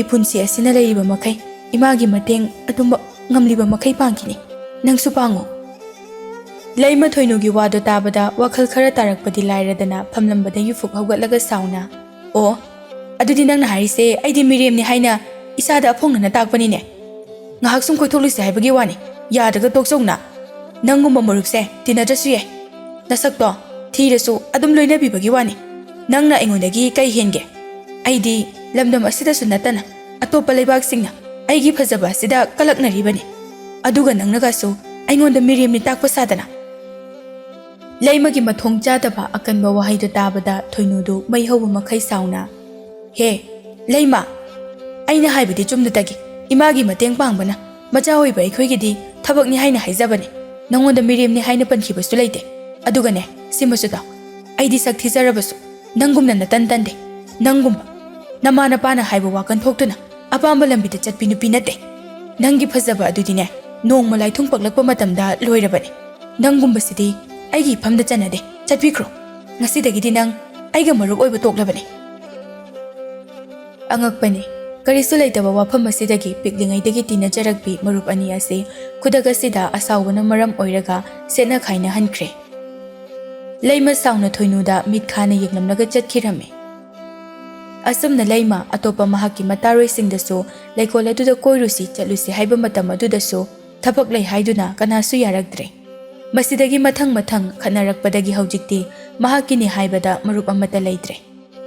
ꯏꯄꯨꯟꯁꯤ ꯑꯁꯤꯅ ꯂꯩꯔꯤꯕ ꯃꯈꯩ ꯏꯃꯥꯒꯤ ꯃꯇꯦꯡ ꯑꯗꯨꯝꯃꯛ ꯉꯝꯂꯤꯕ ꯃꯈꯩ ꯄꯥꯡꯈꯤꯅꯤ꯫ ꯅꯪꯁꯨ ꯄꯥꯡꯉꯨ꯫" ꯂꯩꯃ ꯊꯣꯏꯅꯨꯒꯤ ꯋꯥꯗꯣ ꯇꯥꯕꯗ ꯋꯥꯈꯜ ꯈꯔ ꯇꯥꯔꯛꯄꯗꯤ ꯂꯥꯏꯔꯗꯅ ꯐꯝꯂꯝꯕꯗꯒꯤ ꯐꯨꯛ ꯍꯧꯒꯠꯂꯒ ꯁꯥꯎꯅ, "ꯑꯣ, ꯑꯗꯨꯗꯤ ꯅꯪꯅ ꯍꯥꯏꯔꯤꯁꯦ ꯑꯩꯗꯤ ꯃꯤꯔꯦꯝꯅꯤ ꯍꯥꯏꯅ ꯏꯁꯥꯗ ꯑꯐꯣꯡꯅꯅ ꯇꯥꯛꯄꯅꯤꯅꯦ꯫ ꯉꯥꯏꯍꯥꯛ ꯁꯨꯝ ꯀꯣꯏꯊꯣꯛꯂꯨꯁꯦ ꯍꯥꯏꯕꯒꯤ ꯋꯥꯅꯤ, ꯌꯥꯗ꯭ꯔꯒ ꯇꯣꯛꯆꯧꯅ꯫ ꯅꯪꯒꯨꯝꯕ ꯃꯔꯨꯞꯁꯦ ꯇꯤꯟꯅꯗ꯭ꯔꯁꯨ ꯌꯥꯏ꯫ ꯅꯁꯛꯇꯣ ꯊꯤꯔꯁꯨ ꯑꯗꯨꯝ ꯂꯣꯏꯅꯕꯤꯕꯒꯤ ꯋꯥꯅꯤ꯫ ꯅꯪꯅ ꯑꯩꯉꯣꯟꯗꯒꯤ ꯀꯩ ꯍꯦꯟꯒꯦ? ꯑꯩꯗꯤ ꯂꯝꯗꯝ ꯑꯁꯤꯗꯁꯨ ꯅꯠꯇꯅ ꯑꯇꯣꯞꯄ ꯂꯩꯕꯥꯛꯁꯤꯡꯅ ꯑꯩꯒꯤ ꯐꯖꯕ ꯑꯁꯤꯗ ꯀꯂꯛꯅꯔꯤꯕꯅꯤ꯫ ꯑꯗꯨꯒ ꯅꯪꯅꯒꯁꯨ ꯑꯩꯉꯣꯟꯗ ꯃꯤꯔꯦꯝꯅꯤ ꯇꯥꯛꯄ ꯁꯥꯗꯅ꯫" ꯂꯩꯃꯒꯤ ꯃꯊꯣꯡ ꯆꯥꯗꯕ ꯑꯀꯟꯕ ꯋꯥꯍꯩꯗꯨ ꯇꯥꯕꯗ ꯊꯣꯏꯅꯨꯗꯨ ꯃꯩ ꯍꯧꯕ ꯃꯈꯩ ꯁꯥꯎꯅ, "ꯍꯦ, ꯂꯩꯃ, ꯑꯩꯅ ꯍꯥꯏꯕꯗꯤ ꯆꯨꯝꯅ ꯇꯒꯤ꯫ ꯏꯃꯥꯒꯤ ꯃꯇꯦꯡ ꯄꯥꯡꯕꯅ ꯃꯆꯥ ꯑꯣꯏꯕ ꯑꯩꯈꯣꯏꯒꯤꯗꯤ ꯊꯕꯛꯅꯤ ꯍꯥꯏꯅ ꯍꯥꯏꯖꯕꯅꯤ꯫ ꯅꯉꯣꯟꯗ ꯃꯤꯔꯦꯝꯅꯤ ꯍꯥꯏꯅ ꯄꯟꯈꯤꯕꯁꯨ ꯂꯩꯇꯦ꯫ ꯑꯗꯨꯒꯅꯦ, ꯁꯤꯃꯁꯨ ꯇꯥꯎ, ꯑꯩꯗꯤ ꯁꯛ ꯊꯤꯖꯔꯕꯁꯨ ꯅꯪꯒꯨꯝꯅ ꯅꯇꯟ ꯇꯟꯗꯦ꯫ ꯅꯪꯒꯨꯝꯕ ꯅꯃꯥ ꯅꯄꯥꯅ ꯍꯥꯏꯕ ꯋꯥ ꯀꯟꯊꯣꯛꯇꯨꯅ ꯑꯄꯥꯝꯕ ꯂꯝꯕꯤꯗ ꯆꯠꯄꯤ ꯅꯨꯄꯤ ꯅꯠꯇꯦ꯫ ꯅꯪꯒꯤ ꯐꯖꯕ ꯑꯗꯨꯗꯤꯅꯦ, ꯅꯣꯡꯃ ꯂꯥꯏꯊꯨꯡ ꯄꯛꯂꯛꯄ ꯃꯇꯝꯗ ꯂꯣꯏꯔꯕꯅꯦ꯫ ꯅꯪꯒꯨꯝꯕꯁꯤꯗꯤ ꯑꯩꯒꯤ ꯏꯐꯝꯗ ꯆꯟꯅꯗꯦ꯫ ꯆꯠꯄꯤꯈ꯭ꯔꯣ꯫ ꯉꯁꯤꯗꯒꯤꯗꯤ ꯅꯪ ꯑꯩꯒ ꯃꯔꯨꯞ ꯑꯣꯏꯕ ꯇꯣꯛꯂꯕꯅꯦ꯫ ꯑꯉꯛꯄꯅꯤ꯫ ꯀꯔꯤꯁꯨ ꯂꯩꯇꯕ ꯋꯥꯐꯝ ꯑꯁꯤꯗꯒꯤ ꯄꯤꯛꯂꯤꯉꯩꯗꯒꯤ ꯇꯤꯟꯅꯖꯔꯛꯄꯤ ꯃꯔꯨꯞ ꯑꯅꯤ ꯑꯁꯤ ꯈꯨꯗꯛ ꯑꯁꯤꯗ ꯑꯁꯥꯎꯕꯅ ꯃꯔꯝ ꯑꯣꯏꯔꯒ ꯁꯦꯠꯅ ꯈꯥꯏꯅꯍꯟꯈ꯭ꯔꯦ꯫ ꯂꯩꯃ ꯁꯥꯎꯅ ꯊꯣꯏꯅꯨꯗ ꯃꯤꯠ ꯈꯥꯅ ꯌꯦꯡꯂꯝꯂꯒ ꯆꯠꯈꯤꯔꯝꯃꯤ꯫ ꯑꯁꯨꯝꯅ ꯂꯩꯃ ꯑꯇꯣꯞꯄ ꯃꯍꯥꯛꯀꯤ ꯃꯇꯥꯔꯣꯏꯁꯤꯡꯗꯁꯨ ꯂꯩꯀꯣꯜ ꯑꯗꯨꯗ ꯀꯣꯏꯔꯨꯁꯤ ꯆꯠꯂꯨꯁꯤ ꯍꯥꯏꯕ ꯃꯇꯝ ꯑꯗꯨꯗꯁꯨ ꯊꯕꯛ ꯂꯩ ꯍꯥꯏꯗꯨꯅ ꯀꯅꯥꯁꯨ ꯌꯥꯔꯛꯇ꯭ꯔꯦ꯫ ꯃꯁꯤꯗꯒꯤ ꯃꯊꯪ ꯃꯊꯪ ꯈꯠꯅꯔꯛꯄꯗꯒꯤ ꯍꯧꯖꯤꯛꯇꯤ ꯃꯍꯥꯛꯀꯤꯅꯤ ꯍꯥꯏꯕꯗ ꯃꯔꯨꯞ ꯑꯃꯠꯇ ꯂꯩꯇ꯭ꯔꯦ꯫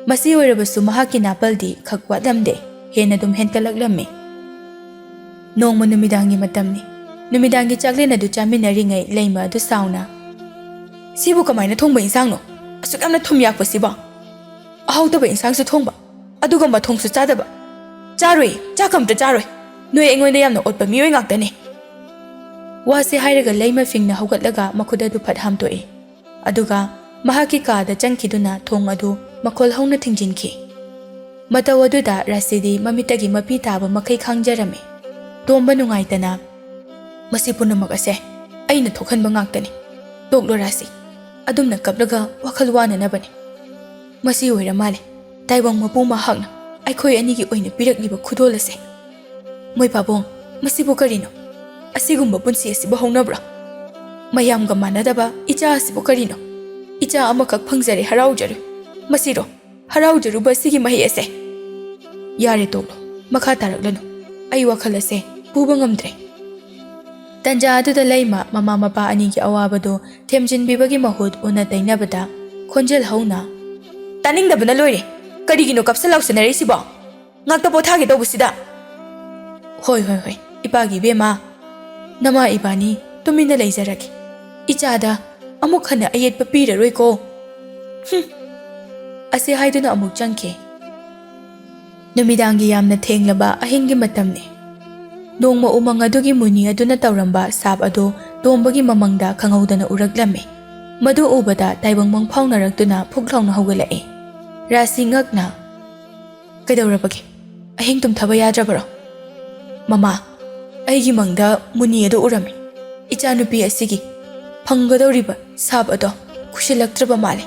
ꯃꯁꯤ ꯑꯣꯏꯔꯕꯁꯨ ꯃꯍꯥꯛꯀꯤ ꯅꯥꯄꯜꯗꯤ ꯈꯛ ꯋꯥꯠꯂꯝꯗꯦ, ꯍꯦꯟꯅ ꯑꯗꯨꯝ ꯍꯦꯟꯀꯠꯂꯛꯂꯝꯃꯤ꯫ ꯅꯣꯡꯃ ꯅꯨꯃꯤꯗꯥꯡꯒꯤ ꯃꯇꯝꯅꯤ꯫ ꯅꯨꯃꯤꯗꯥꯡꯒꯤ ꯆꯥꯛꯂꯦꯟ ꯑꯗꯨ ꯆꯥꯃꯤꯟꯅꯔꯤꯉꯩ ꯂꯩꯃ ꯑꯗꯨ ꯁꯥꯎꯅ, "ꯁꯤꯕꯨ ꯀꯃꯥꯏꯅ ꯊꯣꯡꯕ ꯏꯟꯁꯥꯡꯅꯣ? ꯑꯁꯨꯛ ꯌꯥꯝꯅ ꯊꯨꯝ ꯌꯥꯛꯄꯁꯤꯕꯣ? ꯑꯍꯥꯎꯇꯕ ꯏꯟꯁꯥꯡꯁꯨ ꯊꯣꯡꯕ, ꯑꯗꯨꯒ ꯃꯊꯣꯡꯁꯨ ꯆꯥꯗꯕ꯫ ꯆꯥꯔꯣꯏ, ꯆꯥꯛ ꯑꯝꯇ ꯆꯥꯔꯣꯏ꯫ ꯅꯣꯏ ꯑꯩꯉꯣꯟꯗ ꯌꯥꯝꯅ ꯑꯣꯠꯄ ꯃꯤꯑꯣꯏ ꯉꯥꯛꯇꯅꯦ꯫" ꯋꯥꯁꯦ ꯍꯥꯏꯔꯒ ꯂꯩꯃ ꯐꯤꯡꯅ ꯍꯧꯒꯠꯂꯒ ꯃꯈꯨꯠ ꯑꯗꯨ ꯐꯠ ꯍꯥꯝꯇꯣꯛꯏ꯫ ꯑꯗꯨꯒ ꯃꯍꯥꯛꯀꯤ ꯀꯥꯗ ꯆꯪꯈꯤꯗꯨꯅ ꯊꯣꯡ ꯑꯗꯨ ꯃꯈꯣꯜ ꯍꯧꯅ ꯊꯤꯡꯖꯤꯟꯈꯤ꯫ ꯃꯇꯧ ꯑꯗꯨꯗ ꯔꯥꯁꯤꯗꯤ ꯃꯃꯤꯠꯇꯒꯤ ꯃꯄꯤ ꯇꯥꯕ ꯃꯈꯩ ꯈꯥꯡꯖꯔꯝꯃꯤ꯫ ꯇꯣꯝꯕ ꯅꯨꯡꯉꯥꯏꯇꯅ, "ꯃꯁꯤ ꯄꯨꯝꯅꯃꯛ ꯑꯁꯦ ꯑꯩꯅ ꯊꯣꯛꯍꯟꯕ ꯉꯥꯛꯇꯅꯤ꯫ ꯇꯣꯛꯂꯣ ꯔꯥꯁꯤ, ꯑꯗꯨꯝꯅ ꯀꯞꯂꯒ ꯋꯥꯈꯜ ꯋꯥꯅꯅꯕꯅꯤ꯫ ꯃꯁꯤ ꯑꯣꯏꯔ ꯃꯥꯜꯂꯦ ꯇꯥꯏꯕꯪ ꯃꯄꯨ ꯃꯍꯥꯛꯅ ꯑꯩꯈꯣꯏ ꯑꯅꯤꯒꯤ ꯑꯣꯏꯅ ꯄꯤꯔꯛꯂꯤꯕ ꯈꯨꯗꯣꯜ ꯑꯁꯦ꯫ ꯃꯣꯏ ꯄꯥꯕꯨꯡ, ꯃꯁꯤꯕꯨ ꯀꯔꯤꯅꯣ? ꯑꯁꯤꯒꯨꯝꯕ ꯄꯨꯟꯁꯤ ꯑꯁꯤꯕꯨ ꯍꯧꯅꯕ꯭ꯔꯥ? ꯃꯌꯥꯝꯒ ꯃꯥꯟꯅꯗꯕ ꯏꯆꯥ ꯑꯁꯤꯕꯨ ꯀꯔꯤꯅꯣ? ꯏꯆꯥ ꯑꯃꯈꯛ ꯐꯪꯖꯔꯦ, ꯍꯔꯥꯎꯖꯔꯨ꯫ ꯃꯁꯤꯔꯣ ꯍꯔꯥꯎꯖꯔꯨꯕ ꯑꯁꯤꯒꯤ ꯃꯍꯩ ꯑꯁꯦ?" "ꯌꯥꯔꯦ, ꯇꯣꯛꯂꯣ, ꯃꯈꯥ ꯇꯥꯔꯛꯂꯅꯨ꯫ ꯑꯩ ꯋꯥꯈꯜ ꯑꯁꯦ ꯄꯨꯕ ꯉꯝꯗ꯭ꯔꯦ꯫" ꯇꯟꯖꯥ ꯑꯗꯨꯗ ꯂꯩꯃ ꯃꯃꯥ ꯃꯄꯥ ꯑꯅꯤꯒꯤ ꯑꯋꯥꯕꯗꯨ ꯊꯦꯝꯖꯤꯟꯕꯤꯕꯒꯤ ꯃꯍꯨꯠ ꯎꯅ ꯇꯩꯅꯕꯗ ꯈꯣꯟꯖꯦꯜ ꯍꯧꯅ, "ꯇꯥꯅꯤꯡꯗꯕꯅ ꯂꯣꯏꯔꯦ꯫ ꯀꯔꯤꯒꯤꯅꯣ ꯀꯞꯁꯟ ꯂꯥꯎꯁꯟꯅꯔꯛꯏꯁꯤꯕꯣ? ꯉꯥꯛꯇ ꯄꯣꯊꯥꯒꯦ ꯇꯧꯕꯁꯤꯗ꯫" "ꯍꯣꯏ, ꯍꯣꯏ, ꯍꯣꯏ, ꯏꯄꯥꯒꯤ ꯏꯕꯦꯝꯃ, ꯅꯃꯥ ꯏꯕꯥꯅꯤ ꯇꯨꯃꯤꯟꯅ ꯂꯩꯖꯔꯒꯦ꯫ ꯏꯆꯥꯗ ꯑꯃꯨꯛ ꯍꯟꯅ ꯑꯌꯦꯠꯄ ꯄꯤꯔꯔꯣꯏꯀꯣ꯫" ꯍꯨꯝ꯫ ꯑꯁꯤ ꯍꯥꯏꯗꯨꯅ ꯑꯃꯨꯛ ꯆꯪꯈꯤ꯫ ꯅꯨꯃꯤꯗꯥꯡꯒꯤ ꯌꯥꯝꯅ ꯊꯦꯡꯂꯕ ꯑꯍꯤꯡꯒꯤ ꯃꯇꯝꯅꯤ꯫ ꯅꯣꯡꯃ ꯎꯃꯪ ꯑꯗꯨꯒꯤ ꯃꯨꯅꯤ ꯑꯗꯨꯅ ꯇꯧꯔꯝꯕ ꯁꯥꯞ ꯑꯗꯨ ꯇꯣꯝꯕꯒꯤ ꯃꯃꯪꯗ ꯈꯪꯍꯧꯗꯅ ꯎꯔꯛꯂꯝꯃꯤ꯫ ꯃꯗꯨ ꯎꯕꯗ ꯇꯥꯏꯕꯪ ꯃꯪ ꯐꯥꯎꯅꯔꯛꯇꯨꯅ ꯐꯨꯛ ꯂꯥꯎꯅ ꯍꯧꯒꯠꯂꯛꯏ꯫ ꯔꯥꯁꯤ ꯉꯛꯅ, "ꯀꯩꯗꯧꯔꯕꯒꯦ? ꯑꯍꯤꯡ ꯇꯨꯝꯊꯕ ꯌꯥꯗ꯭ꯔꯕꯔꯣ?" "ꯃꯃꯥ, ꯑꯩꯒꯤ ꯃꯪꯗ ꯃꯨꯅꯤ ꯑꯗꯨ ꯎꯔꯝꯃꯤ꯫ ꯏꯆꯥꯅꯨꯄꯤ ꯑꯁꯤꯒꯤ ꯐꯪꯒꯗꯧꯔꯤꯕ ꯁꯥꯞ ꯑꯗꯣ ꯀꯨꯏꯁꯤꯜꯂꯛꯇ꯭ꯔꯕ ꯃꯥꯜꯂꯦ꯫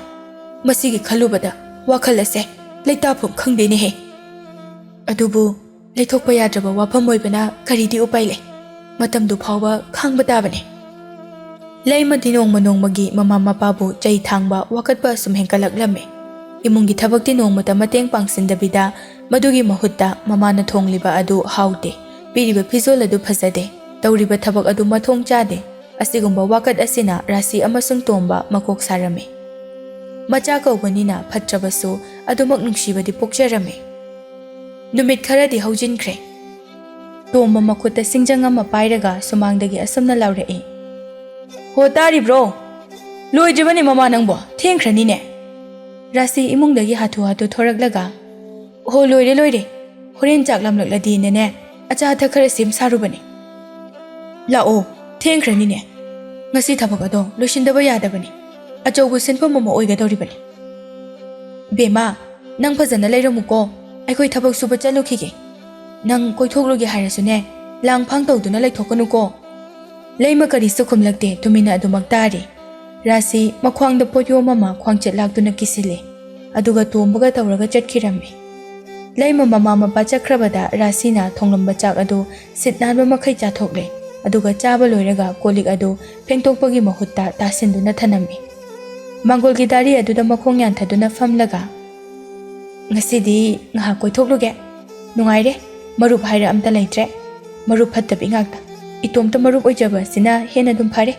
ꯃꯁꯤꯒꯤ ꯈꯜꯂꯨꯕꯗ ꯋꯥꯈꯜ ꯑꯁꯦ ꯂꯩꯇꯥꯐꯝ ꯈꯪꯗꯦꯅꯦꯍꯦ꯫ ꯑꯗꯨꯕꯨ ꯂꯩꯊꯣꯛꯄ ꯌꯥꯗ꯭ꯔꯕ ꯋꯥꯐꯝ ꯑꯣꯏꯕꯅ ꯀꯔꯤꯗꯤ ꯎꯄꯥꯏ ꯂꯩ? ꯃꯇꯝꯗꯨ ꯐꯥꯎꯕ ꯈꯥꯡꯕ ꯇꯥꯕꯅꯤ꯫" ꯂꯩꯃꯗꯤ ꯅꯣꯡꯃ ꯅꯣꯡꯃꯒꯤ ꯃꯃꯥ ꯃꯄꯥꯕꯨ ꯆꯩ ꯊꯥꯡꯕ ꯋꯥꯀꯠꯄ ꯑꯁꯨꯝ ꯍꯦꯟꯒꯠꯂꯛꯂꯝꯃꯤ꯫ ꯏꯃꯨꯡꯒꯤ ꯊꯕꯛꯇꯤ ꯅꯣꯡꯃꯇ ꯃꯇꯦꯡ ꯄꯥꯡꯁꯤꯟꯗꯕꯤꯗ, ꯃꯗꯨꯒꯤ ꯃꯍꯨꯠꯇ ꯃꯃꯥꯅ ꯊꯣꯡꯂꯤꯕ ꯑꯗꯨ ꯍꯥꯎꯇꯦ, ꯄꯤꯔꯤꯕ ꯐꯤꯖꯣꯜ ꯑꯗꯨ ꯐꯖꯗꯦ, ꯇꯧꯔꯤꯕ ꯊꯕꯛ ꯑꯗꯨ ꯃꯊꯣꯡ ꯆꯥꯗꯦ, ꯑꯁꯤꯒꯨꯝꯕ ꯋꯥꯀꯠ ꯑꯁꯤꯅ ꯔꯥꯁꯤ ꯑꯃꯁꯨꯡ ꯇꯣꯝꯕ ꯃꯀꯣꯛ ꯁꯥꯔꯝꯃꯤ꯫ ꯃꯆꯥ ꯀꯧꯕꯅꯤꯅ ꯐꯠꯇ꯭ꯔꯕꯁꯨ ꯑꯗꯨꯃꯛ ꯅꯨꯡꯁꯤꯕꯗꯤ ꯄꯣꯛꯆꯔꯝꯃꯤ꯫ ꯅꯨꯃꯤꯠ ꯈꯔꯗꯤ ꯍꯧꯖꯤꯟꯈ꯭ꯔꯦ꯫ ꯇꯣꯝꯕ ꯃꯈꯨꯠꯇ ꯁꯤꯡꯖꯪ ꯑꯃ ꯄꯥꯏꯔꯒ ꯁꯨꯃꯥꯡꯗꯒꯤ ꯑꯁꯨꯝꯅ ꯂꯥꯎꯔꯛꯏ꯫ "ꯍꯣ, ꯇꯥꯔꯤꯕ꯭ꯔꯣ? ꯂꯣꯏꯗ꯭ꯔꯤꯕꯅꯤ ꯃꯃꯥ ꯅꯪꯕꯣ, ꯊꯦꯡꯈ꯭ꯔꯅꯤꯅꯦ꯫" ꯔꯥꯁꯤ ꯏꯃꯨꯡꯗꯒꯤ ꯍꯥꯊꯨ ꯍꯥꯊꯨ ꯊꯣꯔꯛꯂꯒ, "ꯍꯣ, ꯂꯣꯏꯔꯦ, ꯂꯣꯏꯔꯦ꯫ ꯍꯣꯔꯦꯟ ꯆꯥꯛ ꯂꯥꯝꯂꯛꯂꯗꯤꯅꯅꯦ, ꯑꯆꯥ ꯑꯊꯛ ꯈꯔ ꯁꯦꯝ ꯁꯥꯔꯨꯕꯅꯤ꯫ ꯂꯥꯛꯑꯣ, ꯊꯦꯡꯈ꯭ꯔꯅꯤꯅꯦ꯫ ꯉꯁꯤ ꯊꯕꯛ ꯑꯗꯣ ꯂꯣꯏꯁꯤꯟꯗꯕ ꯌꯥꯗꯕꯅꯤ꯫ ꯑꯆꯧꯕ ꯁꯦꯟꯐꯝ ꯑꯃ ꯑꯣꯏꯒꯗꯧꯔꯤꯕꯅꯤ꯫" "ꯕꯦꯝꯃ, ꯅꯪ ꯐꯖꯅ ꯂꯩꯔꯝꯃꯨꯀꯣ꯫ ꯑꯩꯈꯣꯏ ꯊꯕꯛ ꯁꯨꯕ ꯆꯠꯂꯨꯈꯤꯒꯦ꯫ ꯅꯪ ꯀꯣꯏꯊꯣꯛꯂꯨꯒꯦ ꯍꯥꯏꯔꯁꯨꯅꯦ, ꯂꯥꯡ ꯐꯥꯡ ꯇꯧꯗꯨꯅ ꯂꯩꯊꯣꯛꯀꯅꯨꯀꯣ꯫" ꯂꯩꯃ ꯀꯔꯤꯁꯨ ꯈꯨꯝꯂꯛꯇꯦ, ꯇꯨꯃꯤꯟꯅ ꯑꯗꯨꯃꯛ ꯇꯥꯔꯤ꯫ ꯔꯥꯁꯤ ꯃꯈ꯭ꯋꯥꯡꯗ ꯄꯣꯠꯌꯣꯝ ꯑꯃ ꯈ꯭ꯋꯥꯡꯆꯠ ꯂꯥꯛꯇꯨꯅ ꯀꯤꯁꯤꯜꯂꯤ꯫ ꯑꯗꯨꯒ ꯇꯣꯝꯕꯒ ꯇꯧꯔꯒ ꯆꯠꯈꯤꯔꯝꯃꯤ꯫ ꯂꯩꯃ ꯃꯃꯥ ꯃꯄꯥ ꯆꯠꯈ꯭ꯔꯕꯗ ꯔꯥꯁꯤꯅ ꯊꯣꯡꯂꯝꯕ ꯆꯥꯛ ꯑꯗꯨ ꯁꯤꯠ ꯅꯥꯟꯕ ꯃꯈꯩ ꯆꯥꯊꯣꯛꯂꯦ꯫ ꯑꯗꯨꯒ ꯆꯥꯕ ꯂꯣꯏꯔꯒ ꯀꯣꯜ ꯂꯤꯛ ꯑꯗꯨ ꯐꯦꯡꯗꯣꯛꯄꯒꯤ ꯃꯍꯨꯠꯇ ꯇꯥꯁꯤꯟꯗꯨꯅ ꯊꯅꯝꯃꯤ꯫ ꯃꯥꯡꯒꯣꯜꯒꯤ ꯗꯥꯔꯤ ꯑꯗꯨꯗ ꯃꯈꯣꯡ ꯌꯥꯟꯊꯗꯨꯅ ꯐꯝꯂꯒ, "ꯉꯁꯤꯗꯤ ꯉꯥꯏꯍꯥꯛ ꯀꯣꯏꯊꯣꯛꯂꯨꯒꯦ꯫ ꯅꯨꯡꯉꯥꯏꯔꯦ꯫ ꯃꯔꯨꯞ ꯍꯥꯏꯔ ꯑꯝꯇ ꯂꯩꯇ꯭ꯔꯦ꯫ ꯃꯔꯨꯞ ꯐꯠꯇꯕꯤ ꯉꯥꯛꯇ꯫ ꯏꯇꯣꯝꯇ ꯃꯔꯨꯞ ꯑꯣꯏꯖꯕ ꯑꯁꯤꯅ ꯍꯦꯟꯅ ꯑꯗꯨꯝ ꯐꯔꯦ꯫"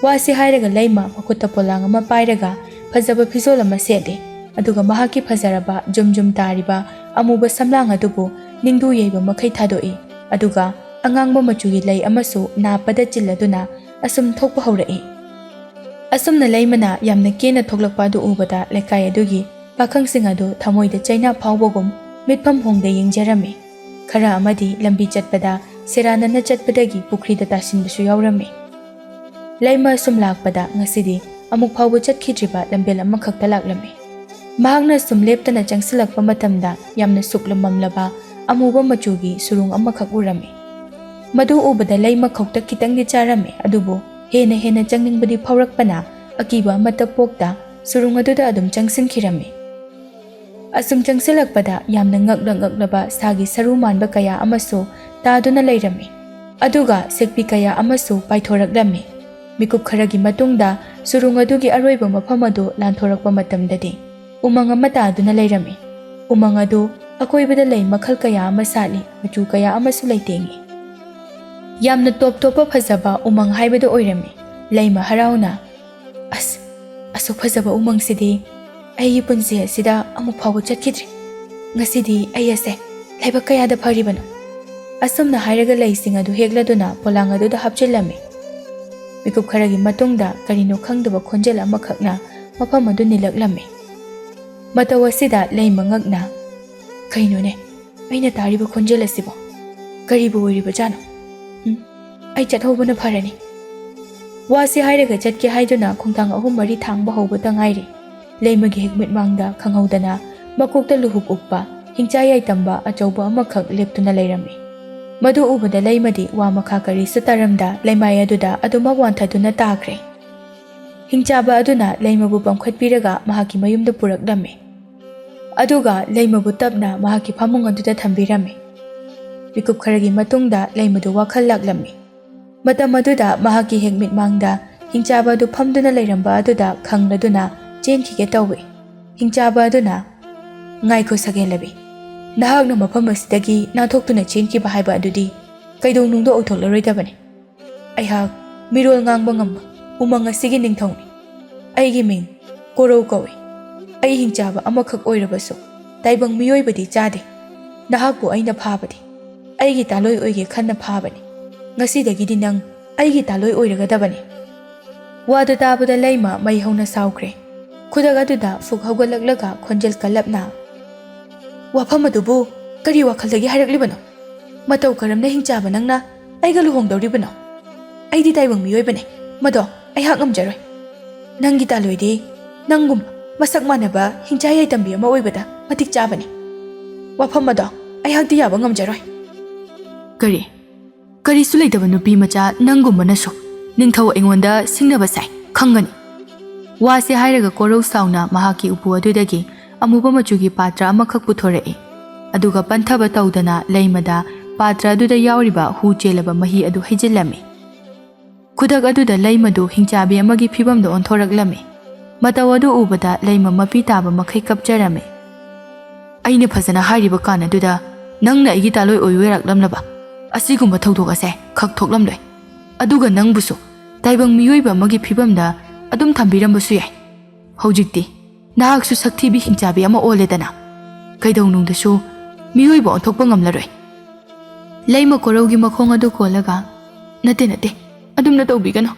ꯋꯥꯁꯤ ꯍꯥꯏꯔꯒ ꯂꯩꯃ ꯃꯈꯨꯠꯇ ꯄꯣꯂꯥꯡ ꯑꯃ ꯄꯥꯏꯔꯒ ꯐꯖꯕ ꯐꯤꯖꯣꯜ ꯑꯃ ꯁꯦꯠꯂꯤ꯫ ꯑꯗꯨꯒ ꯃꯍꯥꯛꯀꯤ ꯐꯖꯔꯕ ꯖꯨꯝ ꯖꯨꯝ ꯇꯥꯔꯤꯕ ꯑꯃꯨꯕ ꯁꯝꯂꯥꯡ ꯑꯗꯨꯕꯨ ꯅꯤꯡꯗꯨ ꯌꯩꯕ ꯃꯈꯩ ꯊꯥꯗꯣꯛꯏ꯫ ꯑꯗꯨꯒ ꯑꯉꯥꯡꯕ ꯃꯆꯨꯒꯤ ꯂꯩ ꯑꯃꯁꯨ ꯅꯥꯞꯄꯗ ꯆꯤꯜꯂꯗꯨꯅ ꯑꯁꯨꯝ ꯊꯣꯛꯄ ꯍꯧꯔꯛꯏ꯫ ꯑꯁꯨꯝꯅ ꯂꯩꯃꯅ ꯌꯥꯝꯅ ꯀꯦꯅ ꯊꯣꯛꯂꯛꯄ ꯑꯗꯨ ꯎꯕꯗ ꯂꯩꯀꯥꯏ ꯑꯗꯨꯒꯤ ꯄꯥꯈꯪꯁꯤꯡ ꯑꯗꯨ ꯊꯃꯣꯏꯗ ꯆꯩꯅꯥ ꯐꯥꯎꯕꯒꯨꯝ ꯃꯤꯠꯐꯝ ꯍꯣꯡꯗ ꯌꯦꯡꯖꯔꯝꯃꯤ꯫ ꯈꯔ ꯑꯃꯗꯤ ꯂꯝꯕꯤ ꯆꯠꯄꯗ ꯁꯦꯔꯥꯟꯅꯅ ꯆꯠꯄꯗꯒꯤ ꯄꯨꯈ꯭ꯔꯤꯗ ꯇꯥꯁꯤꯟꯕꯁꯨ ꯌꯥꯎꯔꯝꯃꯤ꯫ ꯂꯩꯃ ꯑꯁꯨꯝ ꯂꯥꯛꯄꯗ ꯉꯁꯤꯗꯤ ꯑꯃꯨꯛ ꯐꯥꯎꯕ ꯆꯠꯈꯤꯗ꯭ꯔꯤꯕ ꯂꯝꯕꯦꯜ ꯑꯃꯈꯛꯇ ꯂꯥꯛꯂꯝꯃꯤ꯫ ꯃꯍꯥꯛꯅ ꯁꯨꯝ ꯂꯦꯞꯇꯅ ꯆꯪꯁꯤꯜꯂꯛꯄ ꯃꯇꯝꯗ ꯌꯥꯝꯅ ꯁꯨꯛꯂꯝꯃꯝꯂꯕ ꯑꯃꯨꯕ ꯃꯆꯨꯒꯤ ꯁꯨꯔꯨꯡ ꯑꯃꯈꯛ ꯎꯔꯝꯃꯤ꯫ ꯃꯗꯨ ꯎꯕꯗ ꯂꯩꯃ ꯈꯧꯇꯛ ꯈꯤꯇꯪꯗꯤ ꯆꯥꯔꯝꯃꯤ, ꯑꯗꯨꯕꯨ ꯍꯦꯟꯅ ꯍꯦꯟꯅ ꯆꯪꯅꯤꯡꯕꯗꯤ ꯐꯥꯎꯔꯛꯄꯅ ꯑꯀꯤꯕ ꯑꯃꯠꯇ ꯄꯣꯛꯇ ꯁꯨꯔꯨꯡ ꯑꯗꯨꯗ ꯑꯗꯨꯝ ꯆꯪꯁꯤꯟꯈꯤꯔꯝꯃꯤ꯫ ꯑꯁꯨꯝ ꯆꯪꯁꯤꯜꯂꯛꯄꯗ ꯌꯥꯝꯅ ꯉꯛꯂ ꯉꯛꯂꯕ ꯁꯥꯒꯤ ꯁꯔꯨ ꯃꯥꯟꯕ ꯀꯌꯥ ꯑꯃꯁꯨ ꯇꯥꯗꯨꯅ ꯂꯩꯔꯝꯃꯤ꯫ ꯑꯗꯨꯒ ꯁꯦꯛꯄꯤ ꯀꯌꯥ ꯑꯃꯁꯨ ꯄꯥꯏꯊꯣꯔꯛꯂꯝꯃꯤ꯫ ꯃꯤꯀꯨꯞ ꯈꯔꯒꯤ ꯃꯇꯨꯡꯗ ꯁꯨꯔꯨꯡ ꯑꯗꯨꯒꯤ ꯑꯔꯣꯏꯕ ꯃꯐꯝ ꯑꯗꯨ ꯂꯥꯟꯊꯣꯔꯛꯄ ꯃꯇꯝꯗꯗꯤ ꯎꯃꯪ ꯑꯃ ꯇꯥꯗꯨꯅ ꯂꯩꯔꯝꯃꯤ꯫ ꯎꯃꯪ ꯑꯗꯨ ꯑꯀꯣꯏꯕꯗ ꯂꯩ ꯃꯈꯜ ꯀꯌꯥ ꯑꯃ ꯁꯥꯠꯂꯤ, ꯃꯆꯨ ꯀꯌꯥ ꯑꯃꯁꯨ ꯂꯩꯇꯦꯡꯉꯤ꯫ ꯌꯥꯝꯅ ꯇꯣꯞ ꯇꯣꯞꯄ ꯐꯖꯕ ꯎꯃꯪ ꯍꯥꯏꯕꯗꯨ ꯑꯣꯏꯔꯝꯃꯤ꯫ ꯂꯩꯃ ꯍꯔꯥꯎꯅ, "ꯑꯁ, ꯑꯁꯨꯛ ꯐꯖꯕ ꯎꯃꯪꯁꯤꯗꯤ ꯑꯩꯒꯤ ꯄꯨꯟꯁꯤ ꯑꯁꯤꯗ ꯑꯃꯨꯛ ꯐꯥꯎꯕ ꯆꯠꯈꯤꯗ꯭ꯔꯤ꯫ ꯉꯁꯤꯗꯤ ꯑꯩ ꯑꯁꯦ ꯂꯥꯏꯕꯛ ꯀꯌꯥꯗ ꯐꯔꯤꯕꯅꯣ!" ꯑꯁꯨꯝꯅ ꯍꯥꯏꯔꯒ ꯂꯩꯁꯤꯡ ꯑꯗꯨ ꯍꯦꯛꯂꯗꯨꯅ ꯄꯣꯂꯥꯡ ꯑꯗꯨꯗ ꯍꯥꯞꯆꯤꯜꯂꯝꯃꯤ꯫ ꯃꯤꯀꯨꯞ ꯈꯔꯒꯤ ꯃꯇꯨꯡꯗ ꯀꯔꯤꯅꯣ ꯈꯪꯗꯕ ꯈꯣꯟꯖꯦꯜ ꯑꯃꯈꯛꯅ ꯃꯐꯝ ꯑꯗꯨ ꯅꯤꯜꯂꯛꯂꯝꯃꯤ꯫ ꯃꯇꯧ ꯑꯁꯤꯗ ꯂꯩꯃ ꯉꯛꯅ, "ꯀꯩꯅꯣꯅꯦ ꯑꯩꯅ ꯇꯥꯔꯤꯕ ꯈꯣꯟꯖꯦꯜ ꯑꯁꯤꯕꯣ? ꯀꯔꯤꯕꯨ ꯑꯣꯏꯔꯤꯕꯖꯥꯠꯅꯣ? ꯎꯝ, ꯑꯩ ꯆꯠꯍꯧꯕꯅ ꯐꯔꯅꯤ꯫" ꯋꯥꯁꯤ ꯍꯥꯏꯔꯒ ꯆꯠꯀꯦ ꯍꯥꯏꯗꯨꯅ ꯈꯣꯡꯊꯥꯡ ꯑꯍꯨꯝ ꯃꯔꯤ ꯊꯥꯡꯕ ꯍꯧꯕꯇ ꯉꯥꯏꯔꯤ꯫ ꯂꯩꯃꯒꯤ ꯍꯦꯛ ꯃꯤꯠꯃꯥꯡꯗ ꯈꯪꯍꯧꯗꯅ ꯃꯀꯣꯛꯇ ꯂꯨꯍꯨꯞ ꯎꯞꯄ, ꯍꯤꯡꯆꯥ ꯌꯥꯏꯇꯝꯕ ꯑꯆꯧꯕ ꯑꯃꯈꯛ ꯂꯦꯞꯇꯨꯅ ꯂꯩꯔꯝꯃꯤ꯫ ꯃꯗꯨ ꯎꯕꯗ ꯂꯩꯃꯗꯤ ꯋꯥ ꯃꯈꯥ ꯀꯔꯤꯁꯨ ꯇꯥꯔꯝꯗ ꯂꯩꯃꯥꯏ ꯑꯗꯨꯗ ꯑꯗꯨꯃꯛ ꯋꯥꯟꯊꯗꯨꯅ ꯇꯥꯈ꯭ꯔꯦ꯫ ꯍꯤꯡꯆꯥꯕ ꯑꯗꯨꯅ ꯂꯩꯃꯕꯨ ꯄꯝꯈꯠꯄꯤꯔꯒ ꯃꯍꯥꯛꯀꯤ ꯃꯌꯨꯝꯗ ꯄꯨꯔꯛꯂꯝꯃꯤ꯫ ꯑꯗꯨꯒ ꯂꯩꯃꯕꯨ ꯇꯞꯅ ꯃꯍꯥꯛꯀꯤ ꯐꯃꯨꯡ ꯑꯗꯨꯗ ꯊꯝꯕꯤꯔꯝꯃꯤ꯫ ꯃꯤꯀꯨꯞ ꯈꯔꯒꯤ ꯃꯇꯨꯡꯗ ꯂꯩꯃꯗꯨ ꯋꯥꯈꯜ ꯂꯥꯛꯂꯝꯃꯤ꯫ ꯃꯇꯝ ꯑꯗꯨꯗ ꯃꯍꯥꯛꯀꯤ ꯍꯦꯛ ꯃꯤꯠꯃꯥꯡꯗ ꯍꯤꯡꯆꯥꯕ ꯑꯗꯨ ꯐꯝꯗꯨꯅ ꯂꯩꯔꯝꯕ ꯑꯗꯨꯗ ꯈꯪꯂꯗꯨꯅ ꯆꯦꯟꯈꯤꯒꯦ ꯇꯧꯏ꯫ ꯍꯤꯡꯆꯥꯕ ꯑꯗꯨꯅ, "ꯉꯥꯏꯈꯣ ꯁꯒꯦꯟꯂꯕꯤ, ꯅꯍꯥꯛꯅ ꯃꯐꯝ ꯑꯁꯤꯗꯒꯤ ꯅꯥꯟꯊꯣꯛꯇꯨꯅ ꯆꯦꯟꯈꯤꯕ ꯍꯥꯏꯕ ꯑꯗꯨꯗꯤ ꯀꯩꯗꯧꯅꯨꯡꯗ ꯑꯣꯏꯊꯣꯛꯂꯔꯣꯏꯗꯕꯅꯤ꯫ ꯑꯩꯍꯥꯛ ꯃꯤꯔꯣꯜ ꯉꯥꯡꯕ ꯉꯝꯕ ꯎꯃꯪ ꯑꯁꯤꯒꯤ ꯅꯤꯡꯊꯧꯅꯤ꯫ ꯑꯩꯒꯤ ꯃꯤꯡ ꯀꯣꯔꯧ ꯀꯧꯏ꯫ ꯑꯩ ꯍꯤꯡꯆꯥꯕ ꯑꯃꯈꯛ ꯑꯣꯏꯔꯕꯁꯨ ꯇꯥꯏꯕꯪ ꯃꯤꯑꯣꯏꯕꯗꯤ ꯆꯥꯗꯦ꯫ ꯅꯍꯥꯛꯄꯨ ꯑꯩꯅ ꯐꯥꯕꯗꯤ ꯑꯩꯒꯤ ꯇꯥꯂꯣꯏ ꯑꯣꯏꯒꯦ ꯈꯟꯅ ꯐꯥꯕꯅꯤ꯫ ꯉꯁꯤꯗꯒꯤꯗꯤ ꯅꯪ ꯑꯩꯒꯤ ꯇꯥꯂꯣꯏ ꯑꯣꯏꯔꯒꯗꯕꯅꯤ꯫" ꯋꯥꯗꯨ ꯇꯥꯕꯗ ꯂꯩꯃ ꯃꯩ ꯍꯧꯅ ꯁꯥꯎꯈ꯭ꯔꯦ꯫ ꯈꯨꯗꯛ ꯑꯗꯨꯗ ꯐꯨꯛ ꯍꯧꯒꯠꯂꯛꯂꯒ ꯈꯣꯟꯖꯦꯜ ꯀꯜꯂꯞꯅ, "ꯋꯥꯐꯝ ꯑꯗꯨꯕꯨ ꯀꯔꯤ ꯋꯥꯈꯜꯗꯒꯤ ꯍꯥꯏꯔꯛꯂꯤꯕꯅꯣ? ꯃꯇꯧ ꯀꯔꯝꯅ ꯍꯤꯡꯆꯥꯕ ꯅꯪꯅ ꯑꯩꯒ ꯂꯨꯍꯣꯡꯗꯧꯔꯤꯕꯅꯣ? ꯑꯩꯗꯤ ꯇꯥꯏꯕꯪ ꯃꯤꯑꯣꯏꯕꯅꯦ, ꯃꯗꯣ ꯑꯩꯍꯥꯛ ꯉꯝꯖꯔꯣꯏ꯫ ꯅꯪꯒꯤ ꯇꯥꯂꯣꯏꯗꯤ ꯅꯪꯒꯨꯝꯕ ꯃꯁꯛ ꯃꯥꯟꯅꯕ ꯍꯤꯡꯆꯥ ꯌꯥꯏꯇꯝꯕꯤ ꯑꯃ ꯑꯣꯏꯕꯗ ꯃꯇꯤꯛ ꯆꯥꯕꯅꯤ꯫ ꯋꯥꯐꯝ ꯑꯗꯣ ꯑꯩꯍꯥꯛꯇꯤ ꯌꯥꯕ ꯉꯝꯖꯔꯣꯏ꯫ ꯀꯔꯤ? ꯀꯔꯤꯁꯨ ꯂꯩꯇꯕ ꯅꯨꯄꯤ ꯃꯆꯥ ꯅꯪꯒꯨꯝꯕꯅꯁꯨ ꯅꯤꯡꯊꯧ ꯑꯩꯉꯣꯟꯗ ꯁꯤꯡꯅꯕ ꯁꯥꯏ, ꯈꯪꯒꯅꯤ꯫ ꯋꯥꯁꯦ ꯍꯥꯏꯔꯒ ꯀꯣꯔꯧ ꯁꯥꯎꯅ ꯃꯍꯥꯛꯀꯤ ꯎꯄꯨ ꯑꯗꯨꯗꯒꯤ ꯑꯃꯨꯕ ꯃꯆꯨꯒꯤ ꯄꯥꯇ꯭ꯔ ꯑꯃꯈꯛ ꯄꯨꯊꯣꯔꯛꯏ꯫ ꯑꯗꯨꯒ ꯄꯟꯊꯕ ꯇꯧꯗꯅ ꯂꯩꯃꯗ ꯄꯥꯇ꯭ꯔ ꯑꯗꯨꯗ ꯌꯥꯎꯔꯤꯕ ꯍꯨ ꯆꯦꯜꯂꯕ ꯃꯍꯤ ꯑꯗꯨ ꯍꯩꯖꯤꯜꯂꯝꯃꯤ꯫ ꯈꯨꯗꯛ ꯑꯗꯨꯗ ꯂꯩꯃꯗꯨ ꯍꯤꯡꯆꯥꯕꯤ ꯑꯃꯒꯤ ꯐꯤꯕꯝꯗ ꯑꯣꯟꯊꯣꯔꯛꯂꯝꯃꯤ꯫ ꯃꯇꯧ ꯑꯗꯨ ꯎꯕꯗ ꯂꯩꯃ ꯃꯄꯤ ꯇꯥꯕ ꯃꯈꯩ ꯀꯞꯆꯔꯝꯃꯤ꯫ ꯑꯩꯅ ꯐꯖꯅ ꯍꯥꯏꯔꯤꯕ ꯀꯥꯟ ꯑꯗꯨꯗ ꯅꯪꯅ ꯑꯩꯒꯤ ꯇꯥꯂꯣꯏ ꯑꯣꯏꯕꯤꯔꯛꯂꯝꯂꯕ? ꯑꯁꯤꯒꯨꯝꯕ ꯊꯧꯗꯣꯛ ꯑꯁꯦ ꯈꯛ ꯊꯣꯛꯂꯝꯂꯣꯏ꯫ ꯑꯗꯨꯒ ꯅꯪꯕꯨꯁꯨ ꯇꯥꯏꯕꯪ ꯃꯤꯑꯣꯏꯕ ꯑꯃꯒꯤ ꯐꯤꯕꯝꯗ ꯑꯗꯨꯝ ꯊꯝꯕꯤꯔꯝꯕꯁꯨ ꯌꯥꯏ꯫ ꯍꯧꯖꯤꯛꯇꯤ ꯅꯍꯥꯛꯁꯨ ꯁꯛꯊꯤꯕꯤ ꯍꯤꯡꯆꯥꯕꯤ ꯑꯃ ꯑꯣꯜꯂꯦꯗꯅ꯫ ꯀꯩꯗꯧꯅꯨꯡꯗꯁꯨ ꯃꯤꯑꯣꯏꯕ ꯑꯣꯟꯊꯣꯛꯄ ꯉꯝꯂꯔꯣꯏ꯫ ꯂꯩꯃ ꯀꯣꯔꯧꯒꯤ ꯃꯈꯣꯡ ꯑꯗꯨ ꯀꯣꯜꯂꯒ, "ꯅꯠꯇꯦ, ꯅꯠꯇꯦ, ꯑꯗꯨꯝꯅ ꯇꯧꯕꯤꯒꯅꯨ꯫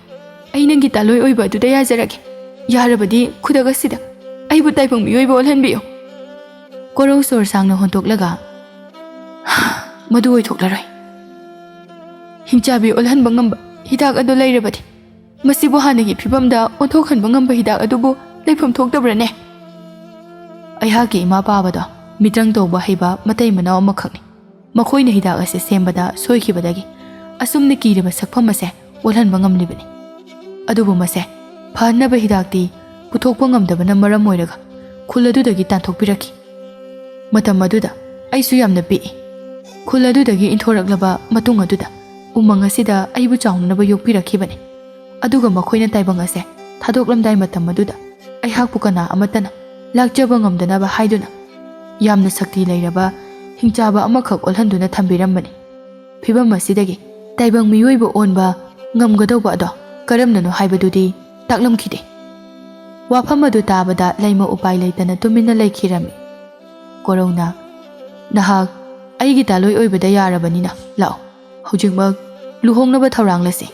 ꯑꯩ ꯅꯪꯒꯤ ꯇꯥꯂꯣꯏ ꯑꯣꯏꯕ ꯑꯗꯨꯗ ꯌꯥꯖꯔꯒꯦ꯫ ꯌꯥꯔꯕꯗꯤ ꯈꯨꯗꯛ ꯑꯁꯤꯗ ꯑꯩꯕꯨ ꯇꯥꯏꯕꯪ ꯃꯤꯑꯣꯏꯕ ꯑꯣꯜꯍꯟꯕꯤꯌꯨ꯫" ꯀꯣꯔꯧ ꯁꯣꯔ ꯁꯥꯡꯅ ꯍꯣꯟꯗꯣꯛꯂꯒ, "ꯃꯗꯨ ꯑꯣꯏꯊꯣꯛꯂꯔꯣꯏ꯫ ꯍꯤꯡꯆꯥꯕꯤ ꯑꯣꯜꯍꯟꯕ ꯉꯝꯕ ꯍꯤꯗꯥꯛ ꯑꯗꯨ ꯂꯩꯔꯕꯗꯤ, ꯃꯁꯤꯕꯨ ꯍꯥꯟꯅꯒꯤ ꯐꯤꯕꯝꯗ ꯑꯣꯟꯊꯣꯛꯍꯟꯕ ꯉꯝꯕ ꯍꯤꯗꯥꯛ ꯑꯗꯨꯕꯨ ꯂꯩꯐꯝ ꯊꯣꯛꯇꯕ꯭ꯔꯅꯦ?" ꯑꯩꯍꯥꯛꯀꯤ ꯏꯃꯥ ꯄꯥꯕꯗꯣ ꯃꯤꯇ꯭ꯔꯪ ꯇꯧꯕ ꯍꯩꯕ ꯃꯇꯩ ꯃꯅꯥꯎ ꯑꯃꯈꯛꯅꯤ꯫ ꯃꯈꯣꯏꯅ ꯍꯤꯗꯥꯛ ꯑꯁꯤ ꯁꯦꯝꯕꯗ ꯁꯣꯏꯈꯤꯕꯗꯒꯤ ꯑꯁꯨꯝꯅ ꯀꯤꯔꯕ ꯁꯛꯐꯝ ꯑꯁꯦ ꯑꯣꯜꯍꯟꯕ ꯉꯝꯂꯤꯕꯅꯤ꯫ ꯑꯗꯨꯕꯨ ꯃꯁꯦ ꯐꯍꯟꯅꯕ ꯍꯤꯗꯥꯛꯇꯤ ꯄꯨꯊꯣꯛꯄ ꯉꯝꯗꯕꯅ ꯃꯔꯝ ꯑꯣꯏꯔꯒ ꯈꯨꯜ ꯑꯗꯨꯗꯒꯤ ꯇꯥꯟꯊꯣꯛꯄꯤꯔꯛꯈꯤ꯫ ꯃꯇꯝ ꯑꯗꯨꯗ ꯑꯩꯁꯨ ꯌꯥꯝꯅ ꯄꯤꯛꯏ꯫ ꯈꯨꯜ ꯑꯗꯨꯗꯒꯤ ꯏꯟꯊꯣꯔꯛꯂꯕ ꯃꯇꯨꯡ ꯑꯗꯨꯗ ꯎꯃꯪ ꯑꯁꯤꯗ ꯑꯩꯕꯨ ꯆꯥꯎꯅꯅꯕ ꯌꯣꯛꯄꯤꯔꯛꯈꯤꯕꯅꯤ꯫ ꯑꯗꯨꯒ ꯃꯈꯣꯏꯅ ꯇꯥꯏꯕꯪ ꯑꯁꯦ ꯊꯥꯗꯣꯛꯂꯝꯗꯥꯏ ꯃꯇꯝ ꯑꯗꯨꯗ ꯑꯩꯍꯥꯛꯄꯨ ꯀꯅꯥ ꯑꯃꯠꯇꯅ ꯂꯥꯛꯆꯕ ꯉꯝꯗꯅꯕ ꯍꯥꯏꯗꯨꯅ ꯌꯥꯝꯅ ꯁꯛꯇꯤ ꯂꯩꯔꯕ ꯍꯤꯡꯆꯥꯕ ꯑꯃꯈꯛ ꯑꯣꯜꯍꯟꯗꯨꯅ ꯊꯝꯕꯤꯔꯝꯕꯅꯤ꯫ ꯐꯤꯕꯝ ꯑꯁꯤꯗꯒꯤ ꯇꯥꯏꯕꯪ ꯃꯤꯑꯣꯏꯕ ꯑꯣꯟꯕ ꯉꯝꯒꯗꯧꯕ ꯑꯗꯣ ꯀꯔꯝꯅꯅꯣ ꯍꯥꯏꯕꯗꯨꯗꯤ ꯇꯥꯛꯂꯝꯈꯤꯗꯦ꯫ ꯋꯥꯐꯝ ꯑꯗꯨ ꯇꯥꯕꯗ ꯂꯩꯃ ꯎꯄꯥꯏ ꯂꯩꯇꯅ ꯇꯨꯃꯤꯟꯅ ꯂꯩꯈꯤꯔꯝꯃꯤ꯫ ꯀꯣꯔꯧꯅ, "ꯅꯍꯥꯛ ꯑꯩꯒꯤ ꯇꯥꯂꯣꯏ ꯑꯣꯏꯕꯗ ꯌꯥꯔꯕꯅꯤꯅ ꯂꯥꯛꯑꯣ, ꯍꯧꯖꯤꯛꯃꯛ ꯂꯨꯍꯣꯡꯅꯕ ꯊꯧꯔꯥꯡꯂꯁꯤ꯫"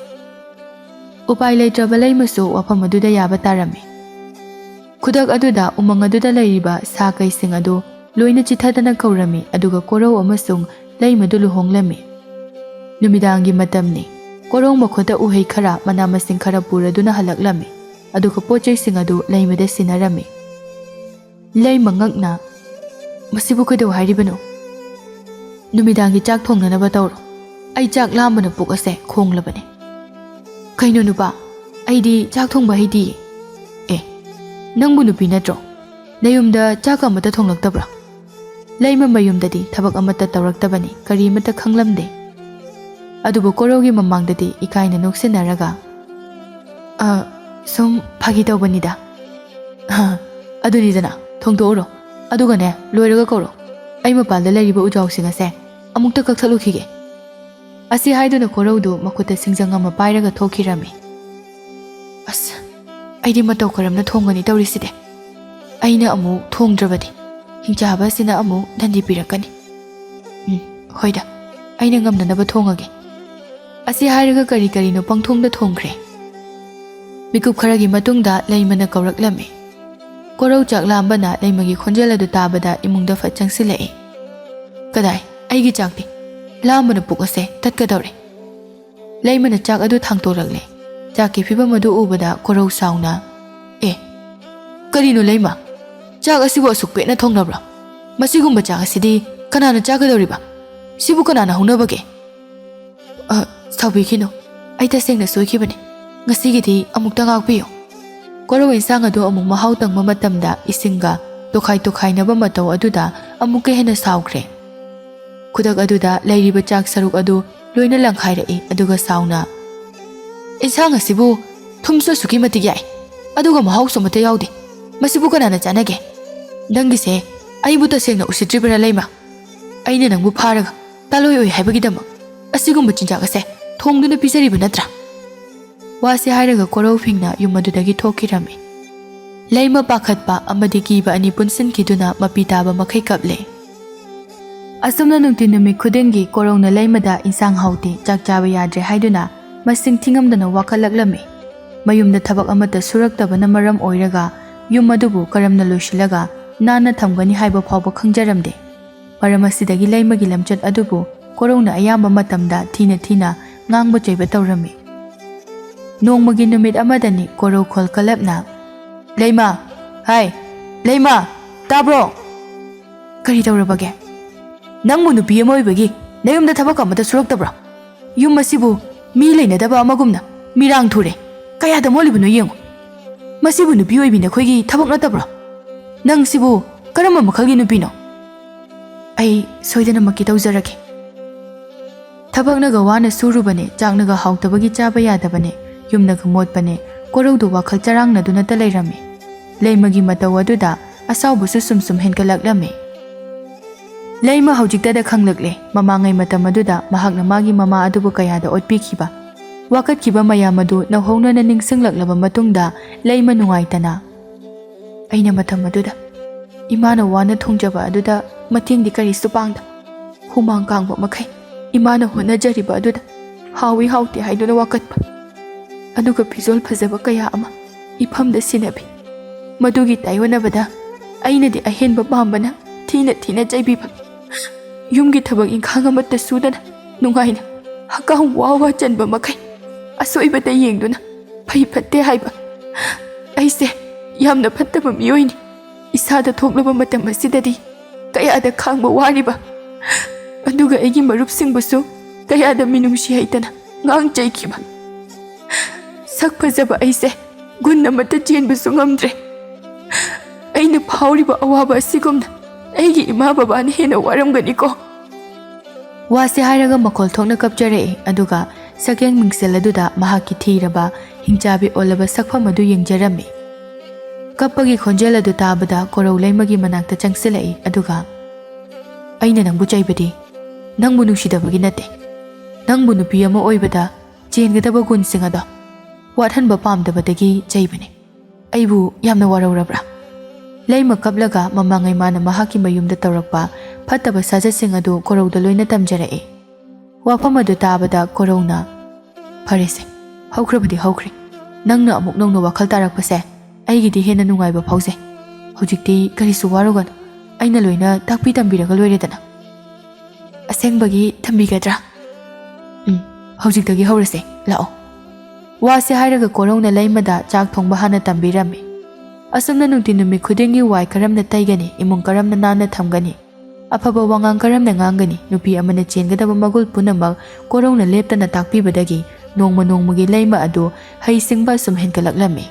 ꯎꯄꯥꯏ ꯂꯩꯇ꯭ꯔꯕ ꯂꯩꯃꯁꯨ ꯋꯥꯐꯝ ꯑꯗꯨꯗ ꯌꯥꯕ ꯇꯥꯔꯝꯃꯤ꯫ ꯈꯨꯗꯛ ꯑꯗꯨꯗ ꯎꯃꯪ ꯑꯗꯨꯗ ꯂꯩꯔꯤꯕ ꯁꯥ ꯀꯩꯁꯤꯡ ꯑꯗꯨ ꯂꯣꯏꯅ ꯆꯤꯊꯗꯅ ꯀꯧꯔꯝꯃꯤ, ꯑꯗꯨꯒ ꯀꯣꯔꯧ ꯑꯃꯁꯨꯡ ꯂꯩꯃꯗꯨ ꯂꯨꯍꯣꯡꯂꯝꯃꯤ꯫ ꯅꯨꯃꯤꯗꯥꯡꯒꯤ ꯃꯇꯝꯅꯤ꯫ ꯀꯣꯔꯧ ꯃꯈꯨꯠꯇ ꯎꯍꯩ ꯈꯔ, ꯃꯅꯥ ꯃꯁꯤꯡ ꯈꯔ ꯄꯨꯔꯗꯨꯅ ꯍꯜꯂꯛꯂꯝꯃꯤ, ꯑꯗꯨꯒ ꯄꯣꯠ ꯆꯩꯁꯤꯡ ꯑꯗꯨ ꯂꯩꯃꯗ ꯁꯤꯟꯅꯔꯝꯃꯤ꯫ ꯂꯩꯃ ꯉꯛꯅ, "ꯃꯁꯤꯕꯨ ꯀꯩꯗꯧ ꯍꯥꯏꯔꯤꯕꯅꯣ? ꯅꯨꯃꯤꯗꯥꯡꯒꯤ ꯆꯥꯛ ꯊꯣꯡꯅꯅꯕ ꯇꯧꯔꯣ꯫ ꯑꯩ ꯆꯥꯛ ꯂꯥꯝꯕꯅ ꯄꯨꯛ ꯑꯁꯦ ꯈꯣꯡꯂꯕꯅꯤ꯫" "ꯀꯩꯅꯣ ꯅꯨꯄꯥ, ꯑꯩꯗꯤ ꯆꯥꯛ ꯊꯣꯡꯕ ꯍꯩꯇꯤꯌꯦ꯫" "ꯑꯦ, ꯅꯪꯕꯨ ꯅꯨꯄꯤ ꯅꯠꯇ꯭ꯔꯣ? ꯅꯌꯨꯝꯗ ꯆꯥꯛ ꯑꯃꯠꯇ ꯊꯣꯡꯂꯛꯇꯕ꯭ꯔꯥ?" ꯂꯩꯃ ꯃꯌꯨꯝꯗꯗꯤ ꯊꯕꯛ ꯑꯃꯠꯇ ꯇꯧꯔꯛꯇꯕꯅꯤ, ꯀꯔꯤꯃꯠꯇ ꯈꯪꯂꯝꯗꯦ꯫ ꯑꯗꯨꯕꯨ ꯀꯣꯔꯧꯒꯤ ꯃꯃꯥꯡꯗꯗꯤ ꯏꯀꯥꯏꯅ ꯅꯣꯛꯁꯤꯟꯅꯔꯒ, "ꯑ, ꯁꯨꯝ ꯐꯥꯒꯤ ꯇꯧꯕꯅꯤꯗ꯫" "ꯑ, ꯑꯗꯨꯅꯤꯗꯅ, ꯊꯣꯡꯗꯣꯛꯎꯔꯣ꯫ ꯑꯗꯨꯒꯅꯦ, ꯂꯣꯏꯔꯒ ꯀꯧꯔꯣ꯫ ꯑꯩ ꯃꯄꯥꯟꯗ ꯂꯩꯔꯤꯕ ꯎꯖꯥꯎꯁꯤꯡ ꯑꯁꯦ ꯑꯃꯨꯛꯇ ꯀꯛꯊꯠꯂꯨꯈꯤꯒꯦ꯫" ꯑꯁꯤ ꯍꯥꯏꯗꯨꯅ ꯀꯣꯔꯧꯗꯨ ꯃꯈꯨꯠꯇ ꯁꯤꯡꯖꯪ ꯑꯃ ꯄꯥꯏꯔꯒ ꯊꯣꯛꯈꯤꯔꯝꯃꯤ꯫ "ꯑꯁ, ꯑꯩꯗꯤ ꯃꯇꯧ ꯀꯔꯝꯅ ꯊꯣꯡꯒꯅꯤ ꯇꯧꯔꯤꯁꯤꯗꯤ? ꯑꯩꯅ ꯑꯃꯨꯛ ꯊꯣꯡꯗ꯭ꯔꯕꯗꯤ ꯍꯤꯡꯆꯥꯕ ꯑꯁꯤꯅ ꯑꯃꯨꯛ ꯗꯟꯗꯤ ꯄꯤꯔꯛꯀꯅꯤ꯫ ꯎꯝ, ꯍꯣꯏꯗ, ꯑꯩꯅ ꯉꯝꯅꯅꯕ ꯊꯣꯡꯉꯒꯦ꯫" ꯑꯁꯤ ꯍꯥꯏꯔꯒ ꯀꯔꯤ ꯀꯔꯤꯅꯣ ꯄꯪꯊꯣꯡꯗ ꯊꯣꯡꯈ꯭ꯔꯦ꯫ ꯃꯤꯀꯨꯞ ꯈꯔꯒꯤ ꯃꯇꯨꯡꯗ ꯂꯩꯃꯅ ꯀꯧꯔꯛꯂꯝꯃꯤ꯫ ꯀꯣꯔꯧ ꯆꯥꯛ ꯂꯥꯝꯕꯅ ꯂꯩꯃꯒꯤ ꯈꯣꯟꯖꯦꯜ ꯑꯗꯨ ꯇꯥꯕꯗ ꯏꯃꯨꯡꯗ ꯐꯠ ꯆꯪꯁꯤꯜꯂꯛꯏ꯫ "ꯀꯗꯥꯏ, ꯑꯩꯒꯤ ꯆꯥꯛꯇꯤ? ꯂꯥꯝꯕꯅ ꯄꯨꯛ ꯑꯁꯦ ꯇꯠꯀꯗꯧꯔꯦ꯫" ꯂꯩꯃꯅ ꯆꯥꯛ ꯑꯗꯨ ꯊꯥꯡꯇꯣꯔꯛꯂꯦ꯫ ꯆꯥꯛꯀꯤ ꯐꯤꯕꯝ ꯑꯗꯨ ꯎꯕꯗ ꯀꯣꯔꯧ ꯁꯥꯎꯅ, "ꯑꯦ, ꯀꯔꯤꯅꯣ ꯂꯩꯃ? ꯆꯥꯛ ꯑꯁꯤꯕꯨ ꯑꯁꯨꯛ ꯄꯦꯠꯅ ꯊꯣꯡꯅꯕ꯭ꯔꯣ? ꯃꯁꯤꯒꯨꯝꯕ ꯆꯥꯛ ꯑꯁꯤꯗꯤ ꯀꯅꯥꯅ ꯆꯥꯒꯗꯧꯔꯤꯕ? ꯁꯤꯕꯨ ꯀꯅꯥꯅ ꯍꯧꯅꯕꯒꯦ?" "ꯑ, ꯁꯥꯎꯕꯤꯈꯤꯅꯨ꯫ ꯑꯩ ꯇꯁꯦꯡꯅ ꯁꯣꯏꯈꯤꯕꯅꯤ꯫ ꯉꯁꯤꯒꯤꯗꯤ ꯑꯃꯨꯛꯇ ꯉꯥꯛꯄꯤꯌꯨ꯫" ꯀꯣꯔꯧ ꯏꯟꯁꯥꯡ ꯑꯗꯨ ꯑꯃꯨꯛ ꯃꯍꯥꯎ ꯇꯪꯕ ꯃꯇꯝꯗ ꯏꯁꯤꯡꯒ ꯇꯣꯈꯥꯏ ꯇꯣꯈꯥꯏꯅꯕ ꯃꯇꯧ ꯑꯗꯨꯗ ꯑꯃꯨꯛꯀ ꯍꯦꯟꯅ ꯁꯥꯎꯈ꯭ꯔꯦ꯫ ꯈꯨꯗꯛ ꯑꯗꯨꯗ ꯂꯩꯔꯤꯕ ꯆꯥꯛ ꯁꯔꯨꯛ ꯑꯗꯨ ꯂꯣꯏꯅ ꯂꯪꯈꯥꯏꯔꯛꯏ, ꯑꯗꯨꯒ ꯁꯥꯎꯅ, "ꯏꯟꯁꯥꯡ ꯑꯁꯤꯕꯨ ꯊꯨꯝꯁꯨ ꯑꯁꯨꯛꯀꯤ ꯃꯇꯤꯛ ꯌꯥꯛꯏ, ꯑꯗꯨꯒ ꯃꯍꯥꯎꯁꯨ ꯑꯃꯠꯇ ꯌꯥꯎꯗꯦ꯫ ꯃꯁꯤꯕꯨ ꯀꯅꯥꯅ ꯆꯥꯅꯒꯦ? ꯅꯪꯒꯤꯁꯦ ꯑꯩꯕꯨ ꯇꯁꯦꯡꯅ ꯎꯁꯤꯠꯇ꯭ꯔꯤꯕꯔꯥ, ꯂꯩꯃ? ꯑꯩꯅ ꯅꯪꯕꯨ ꯐꯥꯔꯒ ꯇꯥꯂꯣꯏ ꯑꯣꯏ ꯍꯥꯏꯕꯒꯤꯗꯃꯛ ꯑꯁꯤꯒꯨꯝꯕ ꯆꯤꯟꯖꯥꯛ ꯑꯁꯦ ꯊꯣꯡꯗꯨꯅ ꯄꯤꯖꯔꯤꯕ ꯅꯠꯇ꯭ꯔꯥ?" ꯋꯥꯁꯤ ꯍꯥꯏꯔꯒ ꯀꯣꯔꯧ ꯐꯤꯡꯅ ꯌꯨꯝ ꯑꯗꯨꯗꯒꯤ ꯊꯣꯛꯈꯤꯔꯝꯃꯤ꯫ ꯂꯩꯃ ꯄꯥꯈꯠꯄ ꯑꯃꯗꯤ ꯀꯤꯕ ꯑꯅꯤ ꯄꯨꯟꯁꯤꯟꯈꯤꯗꯨꯅ ꯃꯄꯤ ꯇꯥꯕ ꯃꯈꯩ ꯀꯞꯂꯦ꯫ ꯑꯁꯨꯝꯅ ꯅꯨꯡꯇꯤ ꯅꯨꯃꯤꯠ ꯈꯨꯗꯤꯡꯒꯤ ꯀꯣꯔꯧꯅ ꯂꯩꯃꯗ ꯏꯟꯁꯥꯡ ꯍꯥꯎꯇꯦ, ꯆꯥꯛ ꯆꯥꯕ ꯌꯥꯗ꯭ꯔꯦ ꯍꯥꯏꯗꯨꯅ ꯃꯁꯤꯡ ꯊꯤꯉꯝꯗꯅ ꯋꯥꯀꯠꯂꯛꯂꯝꯃꯤ꯫ ꯃꯌꯨꯝꯗ ꯊꯕꯛ ꯑꯃꯠꯇ ꯁꯨꯔꯛꯇꯕꯅ ꯃꯔꯝ ꯑꯣꯏꯔꯒ ꯌꯨꯝ ꯑꯗꯨꯕꯨ ꯀꯔꯝꯅ ꯂꯣꯏꯁꯤꯜꯂꯒ ꯅꯥꯟꯅ ꯊꯝꯒꯅꯤ ꯍꯥꯏꯕ ꯐꯥꯎꯕ ꯈꯪꯖꯔꯝꯗꯦ꯫ ꯃꯔꯝ ꯑꯁꯤꯗꯒꯤ ꯂꯩꯃꯒꯤ ꯂꯝꯆꯠ ꯑꯗꯨꯕꯨ ꯀꯣꯔꯧꯅ ꯑꯌꯥꯝꯕ ꯃꯇꯝꯗ ꯊꯤꯅ ꯊꯤꯅ ꯉꯥꯡꯕ ꯆꯩꯕ ꯇꯧꯔꯝꯃꯤ꯫ ꯅꯣꯡꯃꯒꯤ ꯅꯨꯃꯤꯠ ꯑꯃꯗꯅꯤ ꯀꯣꯔꯧ ꯈꯣꯜ ꯀꯂꯞꯅ, "ꯂꯩꯃ! ꯍꯥꯏ! ꯂꯩꯃ!" ꯇꯥꯕ꯭ꯔꯣ? ꯀꯔꯤ ꯇꯧꯔꯕꯒꯦ? ꯅꯪꯕꯨ ꯅꯨꯄꯤ ꯑꯃ ꯑꯣꯏꯕꯒꯤ ꯅꯌꯨꯝꯗ ꯊꯕꯛ ꯑꯃꯠꯇ ꯁꯨꯔꯛꯇꯕ꯭ꯔꯣ? ꯌꯨꯝ ꯑꯁꯤꯕꯨ ꯃꯤ ꯂꯩꯅꯗꯕ ꯑꯃꯒꯨꯝꯅ ꯃꯤꯔꯥꯡ ꯊꯨꯔꯦ꯫ ꯀꯌꯥꯗ ꯃꯣꯠꯂꯤꯕꯅꯣ ꯌꯦꯡꯉꯨ꯫ ꯃꯁꯤꯕꯨ ꯅꯨꯄꯤ ꯑꯣꯏꯕꯤ ꯅꯈꯣꯏꯒꯤ ꯊꯕꯛ ꯅꯠꯇꯕ꯭ꯔꯣ? ꯅꯪꯁꯤꯕꯨ ꯀꯔꯝꯕ ꯃꯈꯜꯒꯤ ꯅꯨꯄꯤꯅꯣ? ꯑꯩ ꯁꯣꯏꯗꯅꯃꯛꯀꯤ ꯇꯧꯖꯔꯒꯦ꯫ ꯊꯕꯛꯅꯒ ꯋꯥꯅ ꯁꯨꯔꯨꯕꯅꯦ, ꯆꯥꯛꯅꯒ ꯍꯥꯎꯇꯕꯒꯤ ꯆꯥꯕ ꯌꯥꯗꯕꯅꯦ, ꯌꯨꯝꯅꯒ ꯃꯣꯠꯄꯅꯦ, ꯀꯣꯔꯧꯗꯨ ꯋꯥꯈꯜ ꯆꯔꯥꯡꯅꯗꯨꯅꯇ ꯂꯩꯔꯝꯃꯤ꯫ ꯂꯩꯃꯒꯤ ꯃꯇꯧ ꯑꯗꯨꯗ ꯑꯁꯥꯎꯕꯁꯨ ꯁꯨꯝ ꯁꯨꯝ ꯍꯦꯟꯒꯠꯂꯛꯂꯝꯃꯤ꯫ ꯂꯩꯃ ꯍꯧꯖꯤꯛꯇꯗ ꯈꯪꯂꯛꯂꯦ, ꯃꯃꯥꯡꯉꯩ ꯃꯇꯝ ꯑꯗꯨꯗ ꯃꯍꯥꯛꯅ ꯃꯥꯒꯤ ꯃꯃꯥ ꯑꯗꯨꯕꯨ ꯀꯌꯥꯗ ꯑꯣꯠꯄꯤꯈꯤꯕ, ꯋꯥꯀꯠꯈꯤꯕ ꯃꯌꯥꯝ ꯑꯗꯨ ꯅꯧꯍꯧꯅꯅ ꯅꯤꯡꯁꯤꯡꯂꯛꯂꯕ ꯃꯇꯨꯡꯗ ꯂꯩꯃ ꯅꯨꯡꯉꯥꯏꯇꯅ, "ꯑꯩꯅ ꯃꯇꯝ ꯑꯗꯨꯗ ꯏꯃꯥꯅ ꯋꯥꯅ ꯊꯣꯡꯖꯕ ꯑꯗꯨꯗ ꯃꯇꯦꯡꯗꯤ ꯀꯔꯤꯁꯨ ꯄꯥꯡꯗ, ꯍꯨꯃꯥꯡ ꯀꯥꯡꯕ ꯃꯈꯩ ꯏꯃꯥꯅ ꯍꯣꯠꯅꯖꯔꯤꯕ ꯑꯗꯨꯗ ꯍꯥꯎꯏ ꯍꯥꯎꯇꯦ ꯍꯥꯏꯗꯨꯅ ꯋꯥꯀꯠꯄ, ꯑꯗꯨꯒ ꯐꯤꯖꯣꯜ ꯐꯖꯕ ꯀꯌꯥ ꯑꯃ ꯏꯐꯝꯗ ꯁꯤꯟꯅꯕꯤ꯫ ꯃꯗꯨꯒꯤ ꯇꯥꯏꯑꯣꯟꯅꯕꯗ ꯑꯩꯅꯗꯤ ꯑꯍꯦꯟꯕ ꯄꯥꯝꯕꯅ ꯊꯤꯅ ꯊꯤꯅ ꯆꯩꯕꯤꯕ, ꯌꯨꯝꯒꯤ ꯊꯕꯛ ꯏꯪꯈꯥꯡ ꯑꯃꯠꯇ ꯁꯨꯗꯅ ꯅꯨꯡꯉꯥꯏꯅ ꯍꯛꯀꯥꯝ ꯋꯥ ꯋꯥ ꯆꯟꯕ ꯃꯈꯩ ꯑꯁꯣꯏꯕꯗ ꯌꯦꯡꯗꯨꯅ ꯐꯩ ꯐꯠꯇꯦ ꯍꯥꯏꯕ꯫ ꯑꯩꯁꯦ ꯌꯥꯝꯅ ꯐꯠꯇꯕ ꯃꯤꯑꯣꯏꯅꯤ꯫ ꯏꯁꯥꯗ ꯊꯣꯛꯂꯕ ꯃꯇꯝ ꯑꯁꯤꯗꯗꯤ ꯀꯌꯥꯗ ꯈꯥꯡꯕ ꯋꯥꯔꯤꯕ, ꯑꯗꯨꯒ ꯑꯩꯒꯤ ꯃꯔꯨꯞꯁꯤꯡꯕꯨꯁꯨ ꯀꯌꯥꯗ ꯃꯤꯅꯨꯡꯁꯤ ꯍꯩꯇꯅ ꯉꯥꯡ ꯆꯩꯈꯤꯕ꯫ ꯁꯛ ꯐꯖꯕ ꯑꯩꯁꯦ ꯒꯨꯟ ꯑꯃꯠꯇ ꯆꯦꯟꯕꯁꯨ ꯉꯝꯗ꯭ꯔꯦ꯫ ꯑꯩꯅ ꯐꯥꯎꯔꯤꯕ ꯑꯋꯥꯕ ꯑꯁꯤꯒꯨꯝꯅ ꯑꯩꯒꯤ ꯏꯃꯥ ꯕꯕꯥꯅ ꯍꯦꯟꯅ ꯋꯥꯔꯝꯒꯅꯤꯀꯣ꯫" ꯋꯥꯁꯦ ꯍꯥꯏꯔꯒ ꯃꯈꯣꯜ ꯊꯣꯛꯅ ꯀꯞꯆꯔꯛꯏ, ꯑꯗꯨꯒ ꯁꯛꯌꯦꯡ ꯃꯤꯡꯁꯦꯜ ꯑꯗꯨꯗ ꯃꯍꯥꯛꯀꯤ ꯊꯤꯔꯕ ꯍꯤꯡꯆꯥꯕꯤ ꯑꯣꯜꯂꯕ ꯁꯛꯐꯝ ꯑꯗꯨ ꯌꯦꯡꯖꯔꯝꯃꯤ꯫ ꯀꯞꯄꯒꯤ ꯈꯣꯟꯖꯦꯜ ꯑꯗꯨ ꯇꯥꯕꯗ ꯀꯣꯔꯧ ꯂꯩꯃꯒꯤ ꯃꯅꯥꯛꯇ ꯆꯪꯁꯤꯜꯂꯛꯏ, ꯑꯗꯨꯒ, "ꯑꯩꯅ ꯅꯪꯕꯨ ꯆꯩꯕꯗꯤ ꯅꯪꯕꯨ ꯅꯨꯡꯁꯤꯗꯕꯒꯤ ꯅꯠꯇꯦ꯫ ꯅꯪꯕꯨ ꯅꯨꯄꯤ ꯑꯃ ꯑꯣꯏꯕꯗ ꯆꯦꯟꯒꯗꯕ ꯒꯨꯟꯁꯤꯡ ꯑꯗꯣ ꯋꯥꯠꯍꯟꯕ ꯄꯥꯝꯗꯕꯗꯒꯤ ꯆꯩꯕꯅꯤ꯫ ꯑꯩꯕꯨ ꯌꯥꯝꯅ ꯋꯥꯔꯧꯔꯕ꯭ꯔꯥ?" ꯂꯩꯃ ꯀꯞꯂꯒ ꯃꯃꯥꯡꯉꯩ ꯃꯥꯅ ꯃꯍꯥꯛꯀꯤ ꯃꯌꯨꯝꯗ ꯇꯧꯔꯛꯄ ꯐꯠꯇꯕ ꯁꯥꯖꯠꯁꯤꯡ ꯑꯗꯨ ꯀꯣꯔꯧꯗ ꯂꯣꯏꯅ ꯇꯝꯖꯔꯛꯏ꯫ ꯋꯥꯐꯝ ꯑꯗꯨ ꯇꯥꯕꯗ ꯀꯣꯔꯧꯅ, "ꯐꯔꯦꯁꯦ, ꯍꯧꯈ꯭ꯔꯕꯗꯤ ꯍꯧꯈ꯭ꯔꯦ꯫ ꯅꯪꯅ ꯑꯃꯨꯛ ꯅꯧꯅ ꯋꯥꯈꯜ ꯇꯥꯔꯛꯄꯁꯦ ꯑꯩꯒꯤꯗꯤ ꯍꯦꯟꯅ ꯅꯨꯡꯉꯥꯏꯕ ꯐꯥꯎꯖꯩ꯫ ꯍꯧꯖꯤꯛꯇꯤ ꯀꯔꯤꯁꯨ ꯋꯥꯔꯨꯒꯅꯨ, ꯑꯩꯅ ꯂꯣꯏꯅ ꯇꯥꯛꯄꯤ ꯇꯝꯕꯤꯔꯒ ꯂꯣꯏꯔꯦꯗꯅ꯫" "ꯑꯁꯦꯡꯕꯒꯤ ꯊꯝꯕꯤꯒꯗ꯭ꯔꯥ?" "ꯎꯝ, ꯍꯧꯖꯤꯛꯇꯒꯤ ꯍꯧꯔꯁꯦ, ꯂꯥꯛꯑꯣ꯫" ꯋꯥꯁꯦ ꯍꯥꯏꯔꯒ ꯀꯣꯔꯧꯅ ꯂꯩꯃꯗ ꯆꯥꯛ ꯊꯣꯡꯕ ꯍꯥꯟꯅ ꯇꯝꯕꯤꯔꯝꯃꯤ꯫ ꯑꯁꯨꯝꯅ ꯅꯨꯡꯇꯤ ꯅꯨꯃꯤꯠ ꯈꯨꯗꯤꯡꯒꯤ ꯋꯥꯏ ꯀꯔꯝꯅ ꯇꯩꯒꯅꯤ, ꯏꯃꯨꯡ ꯀꯔꯝꯅ ꯅꯥꯟꯅ ꯊꯝꯒꯅꯤ, ꯑꯐꯕ ꯋꯥꯉꯥꯡ ꯀꯔꯝꯅ ꯉꯥꯡꯒꯅꯤ, ꯅꯨꯄꯤ ꯑꯃꯅ ꯆꯦꯟꯒꯗꯕ ꯃꯒꯨꯜ ꯄꯨꯝꯅꯃꯛ ꯀꯣꯔꯧꯅ ꯂꯦꯞꯇꯅ ꯇꯥꯛꯄꯤꯕꯗꯒꯤ ꯅꯣꯡꯃ ꯅꯣꯡꯃꯒꯤ ꯂꯩꯃ ꯑꯗꯨ ꯍꯩꯁꯤꯡꯕ ꯁꯨꯝ ꯍꯦꯟꯒꯠꯂꯛꯂꯝꯃꯤ꯫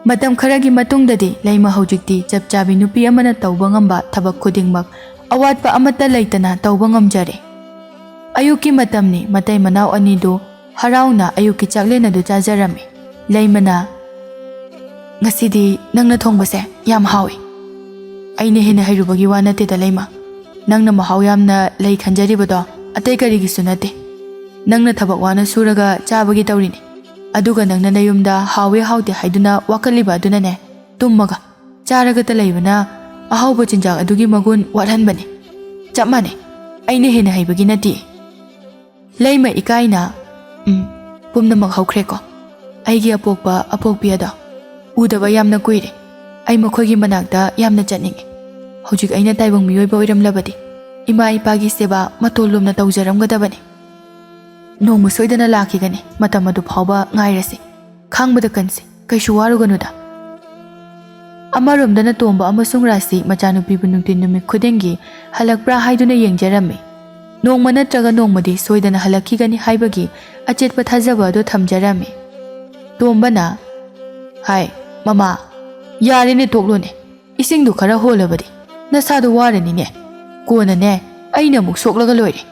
ꯃꯇꯝ ꯈꯔꯒꯤ ꯃꯇꯨꯡꯗꯗꯤ ꯂꯩꯃ ꯍꯧꯖꯤꯛꯇꯤ ꯆꯞ ꯆꯥꯕꯤ ꯅꯨꯄꯤ ꯑꯃꯅ ꯇꯧꯕ ꯉꯝꯕ ꯊꯕꯛ ꯈꯨꯗꯤꯡꯃꯛ ꯑꯋꯥꯠꯄ ꯑꯃꯠꯇ ꯂꯩꯇꯅ ꯇꯧꯕ ꯉꯝꯖꯔꯦ꯫ ꯑꯌꯨꯛꯀꯤ ꯃꯇꯝꯅꯤ, ꯃꯇꯩ ꯃꯅꯥꯎ ꯑꯅꯤꯗꯨ ꯍꯔꯥꯎꯅ ꯑꯌꯨꯛꯀꯤ ꯆꯥꯛꯂꯦꯟ ꯑꯗꯨ ꯆꯥꯖꯔꯝꯃꯤ꯫ ꯂꯩꯃꯅ, "ꯉꯁꯤꯗꯤ ꯅꯪꯅ ꯊꯣꯡꯕꯁꯦ ꯌꯥꯝ ꯍꯥꯎꯏ꯫ ꯑꯩꯅ ꯍꯦꯟꯅ ꯍꯩꯔꯨꯕꯒꯤ ꯋꯥ ꯅꯠꯇꯦꯗ ꯂꯩꯃ꯫ ꯅꯪꯅ ꯃꯍꯥꯎ ꯌꯥꯝꯅ ꯂꯩ ꯈꯟꯖꯔꯤꯕꯗꯣ ꯑꯇꯩ ꯀꯔꯤꯒꯤꯁꯨ ꯅꯠꯇꯦ꯫ ꯅꯪꯅ ꯊꯕꯛ ꯋꯥꯅ ꯁꯨꯔꯒ ꯆꯥꯕꯒꯤ ꯇꯧꯔꯤꯅꯤ꯫ ꯑꯗꯨꯒ ꯅꯪꯅ ꯅꯌꯨꯝꯗ ꯍꯥꯎꯏ ꯍꯥꯎꯇꯦ ꯍꯥꯏꯗꯨꯅ ꯋꯥꯀꯠꯂꯤꯕ ꯑꯗꯨꯅꯅꯦ, ꯇꯨꯝꯃꯒ ꯆꯥꯔꯒꯇ ꯂꯩꯕꯅ ꯑꯍꯥꯎꯕ ꯆꯤꯟꯖꯥꯛ ꯑꯗꯨꯒꯤ ꯃꯒꯨꯟ ꯋꯥꯠꯍꯟꯕꯅꯤ꯫ ꯆꯞ ꯃꯥꯟꯅꯩ, ꯑꯩꯅ ꯍꯦꯟꯅ ꯍꯩꯕꯒꯤ ꯅꯠꯇꯦ꯫" ꯂꯩꯃ ꯏꯀꯥꯏꯅ, "ꯎꯝ, ꯄꯨꯝꯅꯃꯛ ꯍꯧꯈ꯭ꯔꯦꯀꯣ꯫ ꯑꯩꯒꯤ ꯑꯄꯣꯛꯄ ꯑꯄꯣꯛꯄꯤ ꯑꯗꯣ ꯎꯗꯕ ꯌꯥꯝꯅ ꯀꯨꯏꯔꯦ꯫ ꯑꯩ ꯃꯈꯣꯏꯒꯤ ꯃꯅꯥꯛꯇ ꯌꯥꯝꯅ ꯆꯠꯅꯤꯡꯉꯤ꯫ ꯍꯧꯖꯤꯛ ꯑꯩꯅ ꯇꯥꯏꯕꯪ ꯃꯤꯑꯣꯏꯕ ꯑꯣꯏꯔꯝꯂꯕꯗꯤ ꯏꯃꯥ ꯏꯄꯥꯒꯤ ꯁꯦꯕꯥ ꯃꯇꯣꯜ ꯂꯣꯝꯅ ꯇꯧꯖꯔꯝꯒꯗꯕꯅꯤ꯫ ꯅꯣꯡꯃ ꯁꯣꯏꯗꯅ ꯂꯥꯛꯈꯤꯒꯅꯤ, ꯃꯇꯝ ꯑꯗꯨ ꯐꯥꯎꯕ ꯉꯥꯏꯔꯁꯤ꯫ ꯈꯥꯡꯕꯗ ꯀꯟꯁꯤ, ꯀꯩꯁꯨ ꯋꯥꯔꯨꯒꯅꯨꯗ꯫" ꯑꯃꯔꯣꯝꯗꯅ ꯇꯣꯝꯕ ꯑꯃꯁꯨꯡ ꯔꯥꯁꯤ ꯃꯆꯥꯅꯨꯄꯤꯕꯨ ꯅꯨꯡꯇꯤ ꯅꯨꯃꯤꯠ ꯈꯨꯗꯤꯡꯒꯤ ꯍꯜꯂꯛꯄ꯭ꯔꯥ ꯍꯥꯏꯗꯨꯅ ꯌꯦꯡꯖꯔꯝꯃꯤ꯫ ꯅꯣꯡꯃ ꯅꯠꯇ꯭ꯔꯒ ꯅꯣꯡꯃꯗꯤ ꯁꯣꯏꯗꯅ ꯍꯜꯂꯛꯈꯤꯒꯅꯤ ꯍꯥꯏꯕꯒꯤ ꯑꯆꯦꯠꯄ ꯊꯥꯖꯕ ꯑꯗꯨ ꯊꯝꯖꯔꯝꯃꯤ꯫ ꯇꯣꯝꯕꯅ, "ꯍꯥꯏ, ꯃꯃꯥ, ꯌꯥꯔꯦꯅꯦ, ꯇꯣꯛꯂꯣꯅꯦ꯫ ꯏꯁꯤꯡꯗꯨ ꯈꯔ ꯍꯣꯜꯂꯕꯗꯤ ꯅꯁꯥꯗꯣ ꯋꯥꯔꯅꯤꯅꯦ꯫ ꯀꯣꯟꯅꯅꯦ, ꯑꯩꯅ ꯑꯃꯨꯛ ꯁꯣꯛꯂꯒ ꯂꯣꯏꯔꯦ꯫"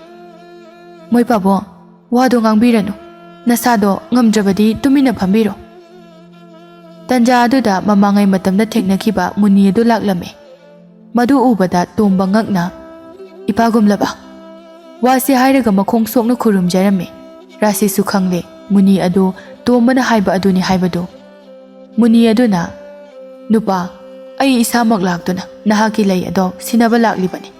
"ꯃꯣꯏ ꯄꯥꯕꯨꯡ, ꯋꯥꯗꯣ ꯉꯥꯡꯕꯤꯔꯅꯨ꯫ ꯅꯁꯥꯗꯣ ꯉꯝꯗ꯭ꯔꯕꯗꯤ ꯇꯨꯃꯤꯟꯅ ꯐꯝꯕꯤꯔꯣ꯫" ꯇꯟꯖꯥ ꯑꯗꯨꯗ ꯃꯃꯥꯡꯉꯩ ꯃꯇꯝꯗ ꯊꯦꯡꯅꯈꯤꯕ ꯃꯨꯅꯤ ꯑꯗꯨ ꯂꯥꯛꯂꯝꯃꯤ꯫ ꯃꯗꯨ ꯎꯕꯗ ꯇꯣꯝꯕ ꯉꯛꯅ, "ꯏꯄꯥꯒꯨꯝꯂꯕ?" ꯋꯥꯁꯤ ꯍꯥꯏꯔꯒ ꯃꯈꯣꯡ ꯁꯣꯛꯅ ꯈꯨꯔꯨꯝꯖꯔꯝꯃꯤ꯫ ꯔꯥꯁꯤꯁꯨ ꯈꯪꯂꯦ, ꯃꯨꯅꯤ ꯑꯗꯨ ꯇꯣꯝꯕꯅ ꯍꯥꯏꯕ ꯑꯗꯨꯅꯤ ꯍꯥꯏꯕꯗꯨ꯫ ꯃꯨꯅꯤ ꯑꯗꯨꯅ, "ꯅꯨꯄꯥ, ꯑꯩ ꯏꯁꯥꯃꯛ ꯂꯥꯛꯇꯨꯅ ꯅꯍꯥꯛꯀꯤ ꯂꯩ ꯑꯗꯣ ꯁꯤꯟꯅꯕ ꯂꯥꯛꯂꯤꯕꯅꯤ꯫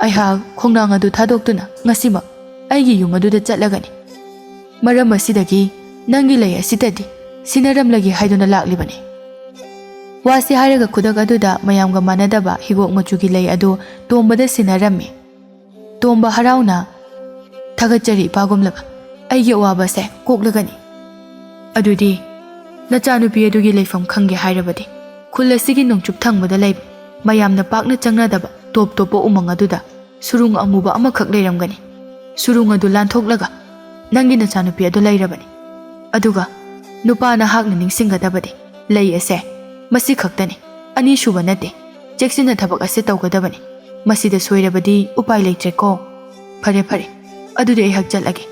ꯑꯩꯍꯥꯛ ꯈꯣꯡꯅꯥꯡ ꯑꯗꯨ ꯊꯥꯗꯣꯛꯇꯨꯅ ꯉꯁꯤꯃꯛ ꯑꯩꯒꯤ ꯌꯨꯝ ꯑꯗꯨꯗ ꯆꯠꯂꯒꯅꯤ꯫ ꯃꯔꯝ ꯑꯁꯤꯗꯒꯤ ꯅꯪꯒꯤ ꯂꯩ ꯑꯁꯤꯗꯗꯤ ꯁꯤꯟꯅꯔꯝꯂꯒꯦ ꯍꯥꯏꯗꯨꯅ ꯂꯥꯛꯂꯤꯕꯅꯤ꯫" ꯋꯥꯁꯤ ꯍꯥꯏꯔꯒ ꯈꯨꯗꯛ ꯑꯗꯨꯗ ꯃꯌꯥꯝꯒ ꯃꯥꯟꯅꯗꯕ ꯍꯤꯒꯣꯛ ꯃꯆꯨꯒꯤ ꯂꯩ ꯑꯗꯨ ꯇꯣꯝꯕꯗ ꯁꯤꯟꯅꯔꯝꯃꯤ꯫ ꯇꯣꯝꯕ ꯍꯔꯥꯎꯅ, "ꯊꯥꯒꯠꯆꯔꯤ ꯏꯄꯥꯒꯨꯝꯂꯕ, ꯑꯩꯒꯤ ꯑꯋꯥꯕꯁꯦ ꯀꯣꯛꯂꯒꯅꯤ꯫ ꯑꯗꯨꯗꯤ "ꯅꯆꯥꯅꯨꯄꯤ ꯑꯗꯨꯒꯤ ꯂꯩꯐꯝ ꯈꯪꯒꯦ ꯍꯥꯏꯔꯕꯗꯤ, ꯈꯨꯜ ꯑꯁꯤꯒꯤ ꯅꯣꯡꯆꯨꯞ ꯊꯪꯕꯗ ꯂꯩꯕ, ꯃꯌꯥꯝꯅ ꯄꯥꯛꯅ ꯆꯪꯅꯗꯕ ꯇꯣꯞ ꯇꯣꯞꯄ ꯎꯃꯪ ꯑꯗꯨꯗ ꯁꯨꯔꯨꯡ ꯑꯃꯨꯕ ꯑꯃꯈꯛ ꯂꯩꯔꯝꯒꯅꯤ꯫ ꯁꯨꯔꯨꯡ ꯑꯗꯨ ꯂꯥꯟꯊꯣꯛꯂꯒ ꯅꯪꯒꯤ ꯅꯆꯥꯅꯨꯄꯤ ꯑꯗꯨ ꯂꯩꯔꯕꯅꯤ꯫ ꯑꯗꯨꯒ ꯅꯨꯄꯥ ꯅꯍꯥꯛꯅ ꯅꯤꯡꯁꯤꯡꯒꯗꯕꯗꯤ ꯂꯩ ꯑꯁꯦ ꯃꯁꯤ ꯈꯛꯇꯅꯤ, ꯑꯅꯤꯁꯨꯕ ꯅꯠꯇꯦ꯫ ꯆꯦꯛꯁꯤꯟꯅ ꯊꯕꯛ ꯑꯁꯦ ꯇꯧꯒꯗꯕꯅꯤ꯫ ꯃꯁꯤꯗ ꯁꯣꯏꯔꯕꯗꯤ ꯎꯄꯥꯏ ꯂꯩꯇ꯭ꯔꯦꯀꯣ꯫ ꯐꯔꯦ, ꯐꯔꯦ, ꯑꯗꯨꯗꯤ ꯑꯩꯍꯥꯛ ꯆꯠꯂꯒꯦ꯫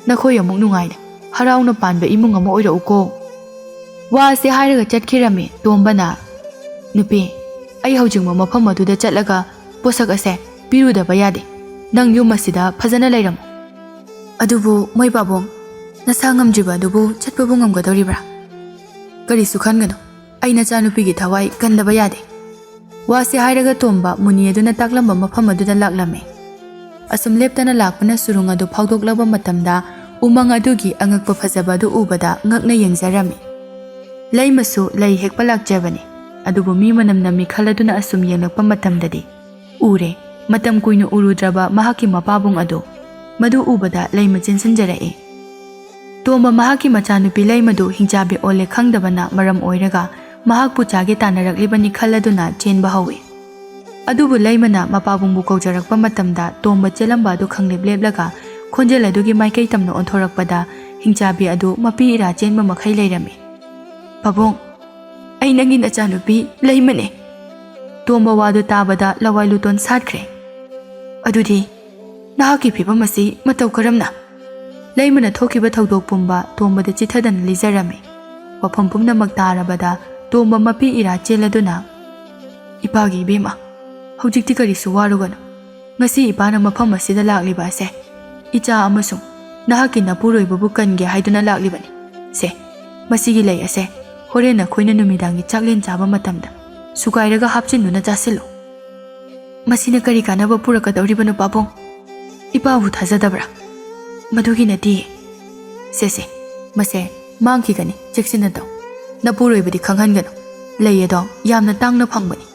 ꯅꯈꯣꯏ ꯑꯃꯨꯛ ꯅꯨꯡꯉꯥꯏꯅ, ꯍꯔꯥꯎꯅ ꯄꯥꯟꯕ ꯏꯃꯨꯡ ꯑꯃ ꯑꯣꯏꯔꯛꯎꯀꯣ꯫" ꯋꯥꯁꯦ ꯍꯥꯏꯔꯒ ꯆꯠꯈꯤꯔꯝꯃꯤ ꯇꯣꯝꯕꯅ꯫ "ꯅꯨꯄꯤ, ꯑꯩ ꯍꯧꯖꯤꯛꯃꯛ ꯃꯐꯝ ꯑꯗꯨꯗ ꯆꯠꯂꯒ ꯄꯣꯠꯁꯛ ꯑꯁꯦ ꯄꯤꯔꯨꯗꯕ ꯌꯥꯗꯦ꯫ ꯅꯪ ꯌꯨꯝ ꯑꯁꯤꯗ ꯐꯖꯅ ꯂꯩꯔꯝꯃꯨ꯫" "ꯑꯗꯨꯕꯨ ꯃꯣꯏ ꯄꯥꯕꯨꯡ, ꯅꯁꯥ ꯉꯝꯗ꯭ꯔꯤꯕ ꯑꯗꯨꯕꯨ ꯆꯠꯄꯕꯨ ꯉꯝꯒꯗꯧꯔꯤꯕ꯭ꯔꯥ?" "ꯀꯔꯤꯁꯨ ꯈꯟꯒꯅꯨ, ꯑꯩ ꯅꯆꯥꯅꯨꯄꯤꯒꯤ ꯊꯋꯥꯏ ꯀꯟꯗꯕ ꯌꯥꯗꯦ꯫" ꯋꯥꯁꯦ ꯍꯥꯏꯔꯒ ꯇꯣꯝꯕ ꯃꯨꯅꯤ ꯑꯗꯨꯅ ꯇꯥꯛꯂꯝꯕ ꯃꯐꯝ ꯑꯗꯨꯗ ꯂꯥꯛꯂꯝꯃꯤ꯫ ꯑꯁꯨꯝ ꯂꯦꯞꯇꯅ ꯂꯥꯛꯄꯅ ꯁꯨꯔꯨꯡ ꯑꯗꯨ ꯐꯥꯎꯗꯣꯛꯂꯕ ꯃꯇꯝꯗ ꯎꯃꯪ ꯑꯗꯨꯒꯤ ꯑꯉꯛꯄ ꯐꯖꯕ ꯑꯗꯨ ꯎꯕꯗ ꯉꯛꯅ ꯌꯦꯡꯖꯔꯝꯃꯤ꯫ ꯂꯩꯃꯁꯨ ꯂꯩ ꯍꯦꯛꯄ ꯂꯥꯛꯆꯕꯅꯤ, ꯑꯗꯨꯕꯨ ꯃꯤ ꯃꯅꯝ ꯅꯝꯃꯤ ꯈꯜꯂꯗꯨꯅ ꯑꯁꯨꯝ ꯌꯦꯡꯂꯛꯄ ꯃꯇꯝꯗꯗꯤ ꯎꯔꯦ, ꯃꯇꯝ ꯀꯨꯏꯅ ꯎꯔꯨꯗ꯭ꯔꯕ ꯃꯍꯥꯛꯀꯤ ꯃꯄꯥꯕꯨꯡ ꯑꯗꯨ꯫ ꯃꯗꯨ ꯎꯕꯗ ꯂꯩꯃ ꯆꯦꯟꯁꯤꯟꯖꯔꯛꯏ꯫ ꯇꯣꯝꯕ ꯃꯍꯥꯛꯀꯤ ꯃꯆꯥꯅꯨꯄꯤ ꯂꯩꯃꯗꯨ ꯍꯤꯡꯆꯥꯕꯤ ꯑꯣꯜꯂꯦ ꯈꯪꯗꯕꯅ ꯃꯔꯝ ꯑꯣꯏꯔꯒ ꯃꯍꯥꯛꯄꯨ ꯆꯥꯒꯦ ꯇꯥꯟꯅꯔꯛꯂꯤꯕꯅꯤ ꯈꯜꯂꯗꯨꯅ ꯆꯦꯟꯕ ꯍꯧꯏ꯫ ꯑꯗꯨꯕꯨ ꯂꯩꯃꯅ ꯃꯄꯥꯕꯨꯡꯕꯨ ꯀꯧꯖꯔꯛꯄ ꯃꯇꯝꯗ ꯇꯣꯝꯕ ꯆꯦꯜꯂꯝꯕ ꯑꯗꯨ ꯈꯪꯂꯦꯞ ꯂꯦꯞꯂꯒ ꯈꯣꯟꯖꯦꯜ ꯑꯗꯨꯒꯤ ꯃꯥꯏꯀꯩ ꯇꯝꯅ ꯑꯣꯟꯊꯣꯔꯛꯄꯗ ꯍꯤꯡꯆꯥꯕꯤ ꯑꯗꯨ ꯃꯄꯤ ꯏꯔꯥ ꯆꯦꯟꯕ ꯃꯈꯩ ꯂꯩꯔꯝꯃꯤ꯫ "ꯄꯥꯕꯨꯡ, ꯑꯩ ꯅꯪꯒꯤ ꯅꯆꯥꯅꯨꯄꯤ ꯂꯩꯃꯅꯦ꯫" ꯇꯣꯝꯕ ꯋꯥꯗꯨ ꯇꯥꯕꯗ ꯂꯋꯥꯏ ꯂꯨꯇꯣꯟ ꯁꯥꯠꯈ꯭ꯔꯦ꯫ "ꯑꯗꯨꯗꯤ ꯅꯍꯥꯛꯀꯤ ꯐꯤꯕꯝ ꯑꯁꯤ ꯃꯇꯧ ꯀꯔꯝꯅ?" ꯂꯩꯃꯅ ꯊꯣꯛꯈꯤꯕ ꯊꯧꯗꯣꯛ ꯄꯨꯝꯕ ꯇꯣꯝꯕꯗ ꯆꯤꯊꯗꯅ ꯂꯤꯖꯔꯝꯃꯤ꯫ ꯋꯥꯐꯝ ꯄꯨꯝꯅꯃꯛ ꯇꯥꯔꯕꯗ ꯇꯣꯝꯕ ꯃꯄꯤ ꯏꯔꯥ ꯆꯦꯜꯂꯗꯨꯅ, "ꯏꯄꯥꯒꯤ ꯏꯕꯦꯝꯃ, ꯍꯧꯖꯤꯛꯇꯤ ꯀꯔꯤꯁꯨ ꯋꯥꯔꯨꯒꯅꯨ꯫ ꯉꯁꯤ ꯏꯄꯥꯅ ꯃꯐꯝ ꯑꯁꯤꯗ ꯂꯥꯛꯂꯤꯕ ꯑꯁꯦ ꯏꯆꯥ ꯑꯃꯁꯨꯡ ꯅꯍꯥꯛꯀꯤ ꯅꯄꯨꯔꯣꯏꯕꯕꯨ ꯀꯟꯒꯦ ꯍꯥꯏꯗꯨꯅ ꯂꯥꯛꯂꯤꯕꯅꯤ꯫ ꯁꯦ, ꯃꯁꯤꯒꯤ ꯂꯩ ꯑꯁꯦ ꯍꯣꯔꯦꯟ ꯅꯈꯣꯏꯅ ꯅꯨꯃꯤꯗꯥꯡꯒꯤ ꯆꯥꯛꯂꯦꯟ ꯆꯥꯕ ꯃꯇꯝꯗ ꯁꯨꯒꯥꯏꯔꯒ ꯍꯥꯞꯆꯤꯟꯗꯨꯅ ꯆꯥꯁꯤꯜꯂꯨ꯫" "ꯃꯁꯤꯅ ꯀꯔꯤ ꯀꯥꯟꯅꯕ ꯄꯨꯔꯛꯀꯗꯧꯔꯤꯕꯅꯣ ꯄꯥꯕꯨꯡ? ꯏꯄꯥꯕꯨ ꯊꯥꯖꯗꯕ꯭ꯔꯥ?" "ꯃꯗꯨꯒꯤ ꯅꯠꯇꯦ꯫ ꯁꯦ ꯁꯦ, ꯃꯁꯦ ꯃꯥꯡꯈꯤꯒꯅꯤ, ꯆꯦꯛꯁꯤꯟꯅ ꯇꯧ꯫ ꯅꯄꯨꯔꯣꯏꯕꯗꯤ ꯈꯪꯍꯟꯒꯅꯨ꯫ ꯂꯩ ꯑꯗꯣ ꯌꯥꯝꯅ ꯇꯥꯡꯅ ꯐꯪꯕꯅꯤ꯫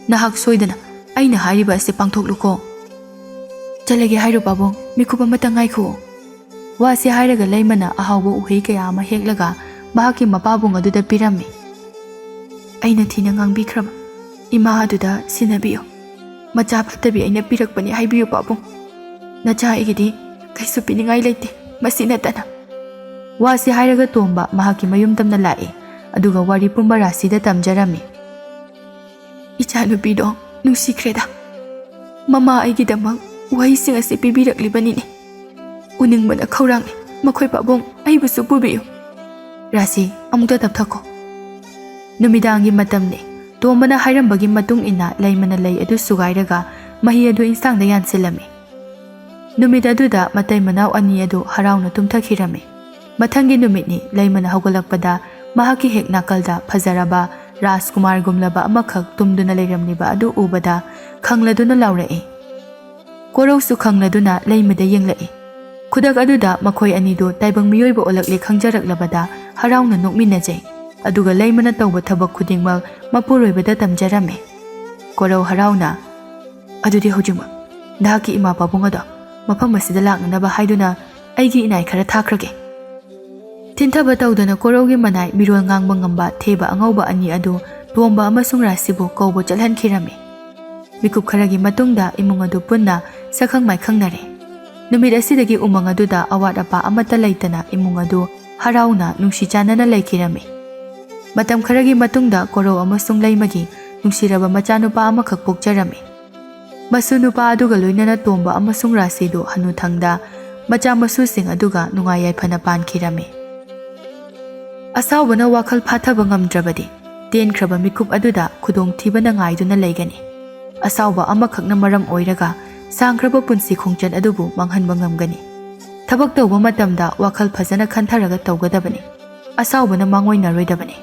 ꯅꯍꯥꯛ ꯁꯣꯏꯗꯅ ꯑꯩꯅ ꯍꯥꯏꯔꯤꯕ ꯑꯁꯤ ꯄꯥꯡꯊꯣꯛꯂꯨꯀꯣ꯫" "ꯆꯠꯂꯒꯦ ꯍꯥꯏꯔꯣ ꯄꯥꯕꯨꯡ? ꯃꯤꯀꯨꯞ ꯑꯃꯇ ꯉꯥꯏꯈꯨꯑꯣ꯫" ꯋꯥꯁꯦ ꯍꯥꯏꯔꯒ ꯂꯩꯃꯅ ꯑꯍꯥꯎꯕ ꯎꯍꯩ ꯀꯌꯥ ꯑꯃ ꯍꯦꯛꯂꯒ ꯃꯍꯥꯛꯀꯤ ꯃꯄꯥꯕꯨꯡ ꯑꯗꯨꯗ ꯄꯤꯔꯝꯃꯤ꯫ "ꯑꯩꯅ ꯊꯤꯅ ꯉꯥꯡꯕꯤꯈ꯭ꯔꯕ ꯏꯃꯥ ꯑꯗꯨꯗ ꯁꯤꯟꯅꯕꯤꯌꯨ꯫ ꯃꯆꯥ ꯐꯠꯇꯕꯤ ꯑꯩꯅ ꯄꯤꯔꯛꯄꯅꯤ ꯍꯥꯏꯕꯤꯌꯨ ꯄꯥꯕꯨꯡ꯫ ꯅꯆꯥ ꯑꯩꯒꯤꯗꯤ ꯀꯩꯁꯨ ꯄꯤꯅꯤꯡꯉꯥꯏ ꯂꯩꯇꯦ, ꯃꯁꯤ ꯅꯠꯇꯅ"꯫ ꯋꯥꯁꯤ ꯍꯥꯏꯔꯒ ꯇꯣꯝꯕ ꯃꯍꯥꯛꯀꯤ ꯃꯌꯨꯝ ꯇꯝꯅ ꯂꯥꯛꯏ, ꯑꯗꯨꯒ ꯋꯥꯔꯤ ꯄꯨꯝꯕ ꯔꯥꯁꯤꯗ ꯇꯝꯖꯔꯝꯃꯤ꯫ "ꯏꯆꯥꯅꯨꯄꯤꯗꯣ ꯅꯨꯡꯁꯤꯈ꯭ꯔꯦꯗ꯫ ꯃꯃꯥ ꯑꯩꯒꯤꯗꯃꯛ ꯋꯥꯍꯩꯁꯤꯡ ꯑꯁꯤ ꯄꯤꯕꯤꯔꯛꯂꯤꯕꯅꯤꯅꯦ꯫ ꯎꯅꯤꯡꯕꯅ ꯈꯧꯔꯥꯡꯉꯤ꯫ ꯃꯈꯣꯏ ꯄꯥꯕꯨꯡ ꯑꯩꯕꯨꯁꯨ ꯄꯨꯕꯤꯌꯨ"꯫ "ꯔꯥꯁꯤ, ꯑꯃꯨꯛꯇ ꯇꯞꯊꯈꯣ꯫ ꯅꯨꯃꯤꯗꯥꯡꯒꯤ ꯃꯇꯝꯅꯤ"꯫ ꯇꯣꯝꯕꯅ ꯍꯥꯏꯔꯝꯕꯒꯤ ꯃꯇꯨꯡ ꯏꯟꯅ ꯂꯩꯃꯅ ꯂꯩ ꯑꯗꯨ ꯁꯨꯒꯥꯏꯔꯒ ꯃꯍꯤ ꯑꯗꯨ ꯏꯟꯁꯥꯡꯗ ꯌꯥꯟꯁꯤꯜꯂꯝꯃꯤ꯫ ꯅꯨꯃꯤꯠ ꯑꯗꯨꯗ ꯃꯇꯩ ꯃꯅꯥꯎ ꯑꯅꯤ ꯑꯗꯨ ꯍꯔꯥꯎꯅ ꯇꯨꯝꯊꯈꯤꯔꯝꯃꯤ꯫ ꯃꯊꯪꯒꯤ ꯅꯨꯃꯤꯠꯅꯤ꯫ ꯂꯩꯃꯅ ꯍꯧꯒꯠꯂꯛꯄꯗ ꯃꯍꯥꯛꯀꯤ ꯍꯦꯛ ꯅꯥꯀꯜꯗ ꯐꯖꯔꯕ ꯔꯥꯖꯀꯨꯃꯥꯔꯒꯨꯝꯂꯕ ꯑꯃꯈꯛ ꯇꯨꯝꯗꯨꯅ ꯂꯩꯔꯝꯂꯤꯕ ꯑꯗꯨ ꯎꯕꯗ ꯈꯪꯂꯗꯨꯅ ꯂꯥꯎꯔꯛꯏ꯫ ꯀꯣꯔꯧꯁꯨ ꯈꯪꯂꯗꯨꯅ ꯂꯩꯃꯗ ꯌꯦꯡꯂꯛꯏ꯫ ꯈꯨꯗꯛ ꯑꯗꯨꯗ ꯃꯈꯣꯏ ꯑꯅꯤꯗꯨ ꯇꯥꯏꯕꯪ ꯃꯤꯑꯣꯏꯕ ꯑꯣꯜꯂꯛꯂꯦ ꯈꯪꯖꯔꯛꯂꯕꯗ ꯍꯔꯥꯎꯅ ꯅꯣꯛꯃꯤꯟꯅꯖꯩ꯫ ꯑꯗꯨꯒ ꯂꯩꯃꯅ ꯇꯧꯕ ꯊꯕꯛ ꯈꯨꯗꯤꯡꯃꯛ ꯃꯄꯨꯔꯣꯏꯕꯗ ꯇꯝꯖꯔꯝꯃꯤ꯫ ꯀꯣꯔꯧ ꯍꯔꯥꯎꯅ, "ꯑꯗꯨꯗꯤ ꯍꯧꯖꯤꯛꯃꯛ ꯅꯍꯥꯛꯀꯤ ꯏꯃꯥ ꯄꯥꯕꯨꯡ ꯑꯗꯣ ꯃꯐꯝ ꯑꯁꯤꯗ ꯂꯥꯛꯅꯅꯕ ꯍꯥꯏꯗꯨꯅ ꯑꯩꯒꯤ ꯏꯅꯥꯏ ꯈꯔ ꯊꯥꯈ꯭ꯔꯒꯦ"꯫ ꯊꯤꯟꯊꯕ ꯇꯧꯗꯅ ꯀꯣꯔꯧꯒꯤ ꯃꯅꯥꯏ ꯃꯤꯔꯣꯜ ꯉꯥꯡꯕ ꯉꯝꯕ ꯊꯦꯕ ꯑꯉꯧꯕ ꯑꯅꯤ ꯑꯗꯨ ꯇꯣꯝꯕ ꯑꯃꯁꯨꯡ ꯔꯥꯁꯤꯕꯨ ꯀꯧꯕ ꯆꯠꯍꯟꯈꯤꯔꯝꯃꯤ꯫ ꯃꯤꯀꯨꯞ ꯈꯔꯒꯤ ꯃꯇꯨꯡꯗ ꯏꯃꯨꯡ ꯑꯗꯨ ꯄꯨꯟꯅ ꯁꯛꯈꯪ ꯃꯥꯏꯈꯪꯅꯔꯦ꯫ ꯅꯨꯃꯤꯠ ꯑꯁꯤꯗꯒꯤ ꯎꯃꯪ ꯑꯗꯨꯗ ꯑꯋꯥꯠ ꯑꯄꯥ ꯑꯃꯠꯇ ꯂꯩꯇꯅ ꯏꯃꯨꯡ ꯑꯗꯨ ꯍꯔꯥꯎꯅ ꯅꯨꯡꯁꯤ ꯆꯥꯟꯅꯅ ꯂꯩꯈꯤꯔꯝꯃꯤ꯫ ꯃꯇꯝ ꯈꯔꯒꯤ ꯃꯇꯨꯡꯗ ꯀꯣꯔꯧ ꯑꯃꯁꯨꯡ ꯂꯩꯃꯒꯤ ꯅꯨꯡꯁꯤꯔꯕ ꯃꯆꯥꯅꯨꯄꯥ ꯑꯃꯈꯛ ꯄꯣꯛꯆꯔꯝꯃꯤ꯫ ꯃꯁꯨ ꯅꯨꯄꯥ ꯑꯗꯨꯒ ꯂꯣꯏꯅꯅ ꯇꯣꯝꯕ ꯑꯃꯁꯨꯡ ꯔꯥꯁꯤꯗꯨ ꯍꯅꯨꯊꯪꯗ ꯃꯆꯥ ꯃꯁꯨꯁꯤꯡ ꯑꯗꯨꯒ ꯅꯨꯡꯉꯥꯏ ꯌꯥꯏꯐꯅ ꯄꯥꯟꯈꯤꯔꯝꯃꯤ꯫ ꯑꯁꯥꯎꯕꯅ ꯋꯥꯈꯜ ꯐꯥꯊꯕ ꯉꯝꯗ꯭ꯔꯕꯗꯤ ꯇꯦꯟꯈ꯭ꯔꯕ ꯃꯤꯀꯨꯞ ꯑꯗꯨꯗ ꯈꯨꯗꯣꯡꯊꯤꯕꯅ ꯉꯥꯏꯗꯨꯅ ꯂꯩꯒꯅꯤ꯫ ꯑꯁꯥꯎꯕ ꯑꯃꯈꯛꯅ ꯃꯔꯝ ꯑꯣꯏꯔꯒ ꯁꯥꯡꯈ꯭ꯔꯕ ꯄꯨꯟꯁꯤ ꯈꯣꯡꯆꯠ ꯑꯗꯨꯕꯨ ꯃꯥꯡꯍꯟꯕ ꯉꯝꯒꯅꯤ꯫ ꯊꯕꯛ ꯇꯧꯕ ꯃꯇꯝꯗ ꯋꯥꯈꯜ ꯐꯖꯅ ꯈꯟꯊꯔꯒ ꯇꯧꯒꯗꯕꯅꯤ꯫ ꯑꯁꯥꯎꯕꯅ ꯃꯥꯡꯑꯣꯏꯅꯔꯣꯏꯗꯕꯅꯤ꯫